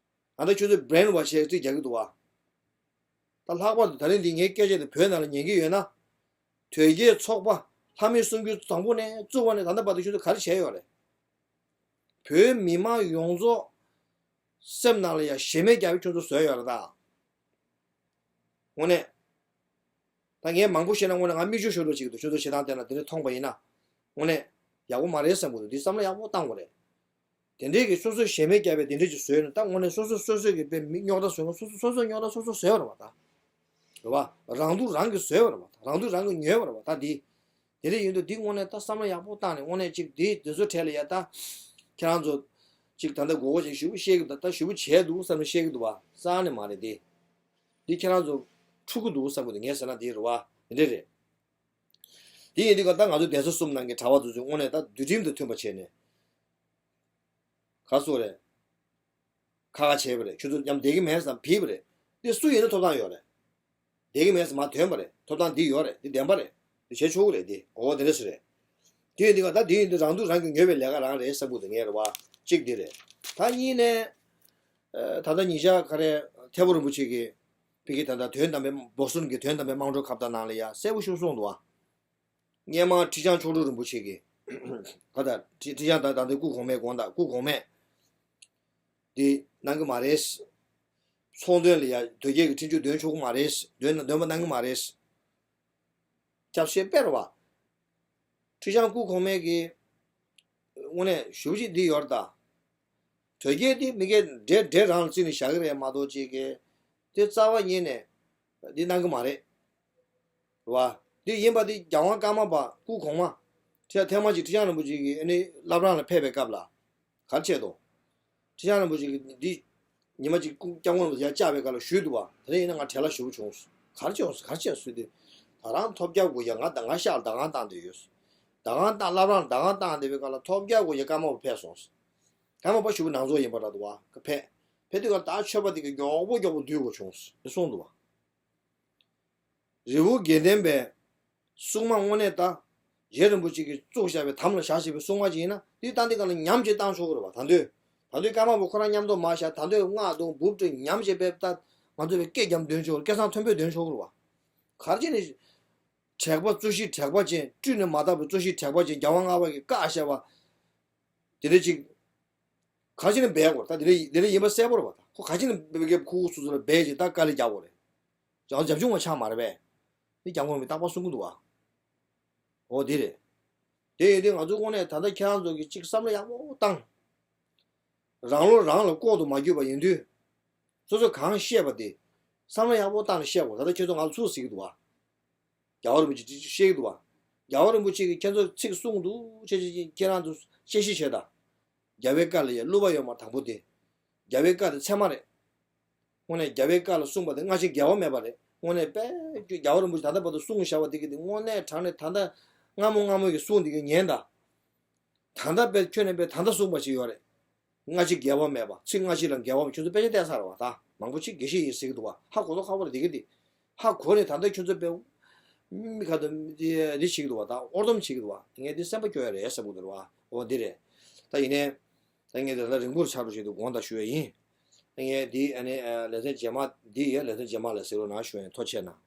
ད་ལྟ་ཁྱོད་ཚོས་brainwash་བྱས་རྩིས་རྒྱག་གི་འདུག་བ། ད་ལྷག་པར་དུ་ད་རིང་འདི་ངའི་སྐད་ཆ་དེ་བོད་ནང་ལ་ཉན་གི་ཡོད་ན། དོལ་རྒྱལ་ཚོགས་པ་ལྷ་མི་གསུམ་བརྒྱུད་དང་པོ་ནས་བཙུགས་པ་ནས་ད་ལྟ་བར་དུ་ཁྱོད་ཚོས་ག་རེ་བྱས་ཡོད་རེད། བོད་མི་མང་ཡོངས་རྫོགས་སེམས་ནང་ལ་ཡང་ཞེ་མེར་རྒྱག་པའི་ཁྱོད་ཚོ་བཟོས་ཡོད་རེད་ད། དངོས་གནས། ད་ངས་མང་པོ་བཤད་ན་དངོས་གནས་ང་མིག་ཆུ་ཤོར་འགྲོ་ཅིག་འདུག་ཁྱོད་ཚོ་ཞེ་སྡང་བསྟན་ན་དེ་འདྲ་མཐོང་པ་ཡིན་ན། དངོས་གནས། ཡག་པོ་མ་རེད་བསམ་གི་འདུག་འདི་བསམ་བློ་ཡག་པོ་བཏང་དགོས་རེད། དེ་འདྲའི་གི་སོ་སོས་ཞེ་མེར་བརྒྱབ་པའི་དེ་འདྲའི་ཅིག་བཟོས་ན་ད་དངོས་གནས་སོ་སོ་སོ་སོ་གི་དཔེ་མི་རྙོག་དྲ་བཟོས་ན་སོ་སོ་སོ་སོ་རྙོག་དྲ་སོ་སོ་བཟོས་པ་རེད་བ་ད། རེད་བ། རང་སྡུག་རང་གིས་བཟོས་པ་རེད་བ་ད། རང་སྡུག་རང་གིས་ཉོས་པ་རེད་བ་ད་འདི། དེ་འདྲ་ཡིན་དུས་འདི་དངོས་གནས་ད་བསམ་བློ་ཡག་པོ་བཏང་ནས་དངོས་གནས་ཅིག་འདི་འདི་ཚོ་གྲས་ལ་ཡ་ད། ཁྱེད་རང་ཚོ། ཅིག་ད་ལྟ་མགོ་སྐོར་ཅིག་ཞུ་བཤད་གི་འདུག་ད་ཞུ་བ་བྱས་འདུག་བསམ་ནས་བཤད་གི་འདུག་བ་རྩ་ནས་མ་རེད་དེ། འདི་ཁྱེད་རང་ཚོ། འཁྲུག་གི་འདུག་བསམ་གི་འདུག་ངས་ཟེར་ན་འདི་རེད་བ། འདི་འདྲ་རེད། དེ་ཡིན་དུས་ཀ་ད་ང་ཚོ་གདན་ས་གསུམ་ནང་གི་གྲྭ་བ་ཚོ་ཚོས་དངོས་གནས་ད་འདུལ་ཁྲིམས་དང་མཐུན་པ་བྱས་ནས། ག་སོ་རེད། ཁ་ཁ་བྱས་པ་རེད། ཁྱོད་ཚོ་མཉམ་བསྡད་ཀྱི་མེད་བསམ་ཕིབ་པ་རེད། འདི་སུ་ཡིན་ན་ཐོབ་ཐང་ཡོད་རེད། བསྡད་ཀྱི་མེད་བསམ་མ་ཐོན་པ་རེད། ཐོབ་ཐང་འདི་ཡོད་རེད། འདི་བདེན་པ་རེད། འདི་བྱེད་ཆོག་གི་རེད་འདི། འོ་དེ་འདྲ་ཞིག་རེད། དེ་ཡིན་དུས་ཀ་ད་དེ་ཡིན་དུས་རང་སྡུག་རང་གིས་ཉོས་པའི་ལས་ཀ་རང་རེད་བསམ་གི་འདུག་ངས་རེད་བ། གཅིག་འདི་རེད། ད་གཉིས་ནས། ཨ་ད་ལྟ་ཉིན་ཞག་ག་རེ་ཐད་པ་རིན་པོ་ཆེ་གིས་ཕ་གི་ད་ལྟ་དོན་དམ་པའི་བོ་སི་ཊོན་གྱི་དོན་དམ་པའི་དམངས་ཁྲོད་ཁ་བརྡ་ནང་ལ་ཡ་གསལ་པོ་ཞིག་གསུངས་འདུག་བ། སྔས་མ་ཁྲི་བྱང་མཆོག་སྤྲུལ་རིན་པོ་ཆེ་གིས་ག་ད་ཁྲི་ཁྲི་བྱང་ད་ད་ལྟའི་སྐུ་གོང་མའི་དགོངས་དག་སྐུ་གོང་མས་འདི་གནང་གི་མ་རེད། ཚོགས་འདོན་ལ་ཡ་དོལ་རྒྱལ་གྱི་ཁྲིམས་གཅོད་འདོན་ཆོག་གི་མ་རེད། འདོན་འདོན་པ་གནང་གི་མ་རེད། སྐྱབས་བཤད་སྤེལ་བ། ཁྲི་བྱང་སྐུ་གོང་མས་ཀྱི། དངོས་གནས་ཞུ་བ་ཅིག་འདི་ཡོད་རེད་ད། དོལ་རྒྱལ་འདི་མི་སྒེར་འདྲེ་འདྲེ་རང་ལ་བརྩིས་ནས་བཞག་གི་རེད་མ་གཏོགས་ཅིག་གི། འདི་རྩ་བ་ཉིད་ནས་འདི་གནང་གི་མ་རེད། རེད་བ། འདི་ཡིན་པ་འདི་རྒྱལ་དབང་ཀརྨ་པ་སྐུ་གོང་མ། ཐེ་ཐེངས་མ་ཅིག་ཁྲི་བྱང་རིན་པོ་ཆེ་གི་ཨ་ནི་བླ་བྲང་ལ་ཕེབས་པའི་སྐབས་ལ། ག་རེ་བྱས་འདུག་ཁྲི་བྱང་རིན་པོ་ཆེ་གིས་འདི། ཉི་མ་གཅིག་སྐུ་སྐྱབས་མགོན་རིན་པོ་ཆེ་ཡར་བཅར་བའི་སྐབས་ལ་ཞུས་འདུག་བ། དེ་ནས་ཡིན་ན་ང་བྲེལ་བ་ཞེ་པོ་བྱུང་། ག་རེ་བྱས་སོང་ག་རེ་བྱས་སོང་དུས། ད་རང་ཐོབ་རྒྱག་དགོས་ཡ་ང་ད་ང་ཤག་ལ་ད་གང་བཏང་བསྡད་ཡོད། ད་གང་བཏང་བླ་བྲང་ལ་ད་གང་བཏང་བསྡད་པའི་སྐབས་ལ་ཐོབ་རྒྱག་དགོས་ཡ་ཀརྨ་པ་ཕེབས་སོང་། ཀརྨ་པ་ཞེ་པོ་ནང་ཚོགས་ཡིན་པ་འདྲ་འདུག་བ་ཕེབས། ཕེབས་དུས་སྐབས་ད་མཆོད་པ་དེ་གི་མགྱོགས་པོ་མགྱོགས་པོ་བསྡུས་དགོས་བྱུང་ཟེར་གསུངས་འདུག་བ། རི་བོ་དགེ་ལྡན་པའི་སྲུང་མ་དངོས་གནས་ད། རྗེ་རིན་པོ་ཆེ་གིས་བཙུགས་བཞག་པའི་དམ་ལ་བཞག་བཞིན་པའི་སྲུང་མ་ཅིག་ཡིན་ན། དེ་ད་འདི་ག་ལ་ཉམས་ཅིག་བཏང་ཆོག་གི་རེད་བ། ད་དུང་། ད་དུང་ཀརྨ་པ་ཁོ་རང་མཉམ་དུ་མ་བཞག་ད་དུང་སྔགས་དང་འབུབ་ཏུ་ཉམས་བྱས་པའི་ད། ང་ཚོ་བའི་སྐད་རྒྱབ་འདོན་ཆོག་སྐད་གསང་མཐོན་པོས་འདོན་ཆོག་གི་རེད་བ། ག་རེ་བྱས་ནས། དྲེགས་པ་རྩོད་གཞི་དྲེགས་པ་ཅན། སྤྲུལ་ནས་མ་དག་པའི་རྩོད་གཞི་དྲེགས་པ་ཅན། རྒྱལ་བ་ལྔ་པ་གིས་བཀའ་བཤད་པ། དེ་འདྲ་ཅིག་ག་ཅི་ནས་འབད་དགོས། ད་དེ་འདྲ་དེ་འདྲ་ཡིན་པ་གསལ་པོ་རེད་བ། ད་ཁོ་ག་ཅི་ནས་འབད་གེ་ཁུ་ཁུ་སུ་སུ་ལ་འབད་ཅིག་ད་དཀའ་ལས་རྒྱག་དགོས་རེད། ཅང་རྒྱབ་ཆུང་བ་ཆགས་མ་རེད་པས། དེ་རྒྱབ་ངོ་མི་རྟག་པ་གསུང་གི་འདུག་བ། འོ་དེ་རེད། དེ་ཡིན་དུས་ང་ཚོ་དངོས་གནས་ད་ལྟ་ཁྱེད་རང་ཚོ་གིས་ཅིག་བསམ་བློ་ཡག་པོ་བཏང་། རང་བློ་རང་ལ་ལྐོག་ཏུ་མ་གྱུར་པ་ཡིན་དུས། སོ་སོས་གང་བཤད་པ་དེ། བསམ་བློ་ཡག་པོ་བཏང་ནས་བཤད་དགོས། ད་ལྟ་ཁྱེད་ཚོ་ང་ཚོ་ཚུར་ཟེར་གི་འདུག་བ། རྒྱལ་བ་རིན་པོ་ཆེ་ཅིག་བཤད་ཀྱི་འདུག་བ། རྒྱལ་བ་རིན་པོ་ཆེ་གིས་ཁྱེད་ཚོར་ཚིག་གསུངས་འདུག་ཅེས་ཅེས་ཅེས་ཁྱེད་རང་ཚོ་དཔྱད་ཞིབ་བྱེད་དང་། རྒྱལ་བའི་བཀའ་ལ་ཡ་བསླུ་བ་ཡོད་མ། དང་པོ་དེ། རྒྱལ་བའི་བཀའ་དེ་ཚད་མ་རེད། དངོས་གནས་རྒྱལ་བའི་བཀའ་ལ་གསུངས་པ་དེ་སྔ་ཕྱི་འགལ་བ་མེད་པ་རེད། དངོས་གནས་དཔེ་རྒྱལ་བ་རིན་པོ་ཆེ་ད་ལྟ་བར་དུ་གསུངས་བཞག་པ་དེ་གི་དེ་དངོས་གནས་དྲང་གནས་ད་ལྟ་སྔ་མོ་སྔ་མོ་གི་གསུང་དེ་གི་ཉན་དང་། ད་ལྟ་དཔེ་ཁྱོན་ནས་དཔེ་ད་ལྟ་གསུངས་པ་ཞིག་ཡོད་རེད། སྔ་ཕྱི་འགལ་བ་མེད་པ། ཚིག་སྔ་ཕྱི་ལ་འགལ་བ་མེད། ཁྱོད་ཚོ་དཔེ་ཆ་བལྟས་ཚར་བ་ད། མང་པོ་ཅིག་དགེ་བཤེས་ཡིན་ཟེར་གི་འདུག་བ། ཧ་གོ་ཐོག་ཁག་པོ་རེད་དེ་གི་དེ། ཧ་གོ་ནས་ད་ལྟ་ཁྱོད་ཚོ་དཔེ་མི་ཁ་ད་འདི་འདི་བྱེད་ཀྱི་འདུག་བ། ད་ཨོར་སྡོམ་བྱེད་ཀྱི་འདུག་བ། ངས་འདི་སེམས་པ་སྐྱོ་ཡ་རེད་བསམ་གི་འདུག་རེད་བ། འོ་འདི་རེད། ད་ཡིན་ནའི། ད་ངས་འདི་ལ་རིང་པོར་ཆགས་འགྲོ་བྱེད་དུ་དགོངས་དག་ཞུ་ཡ་ཡིན། ད་ངས་འདི་ཨ་ནི་ལེ་ཚན་རྗེས་མ་འདི་ཡ་ལེ་ཚན་རྗེས་མ་ལ་ཟེར་རོགས་གནང་ཞུ་ཡ་ཡིན། ཐུགས་རྗེ་གནང་།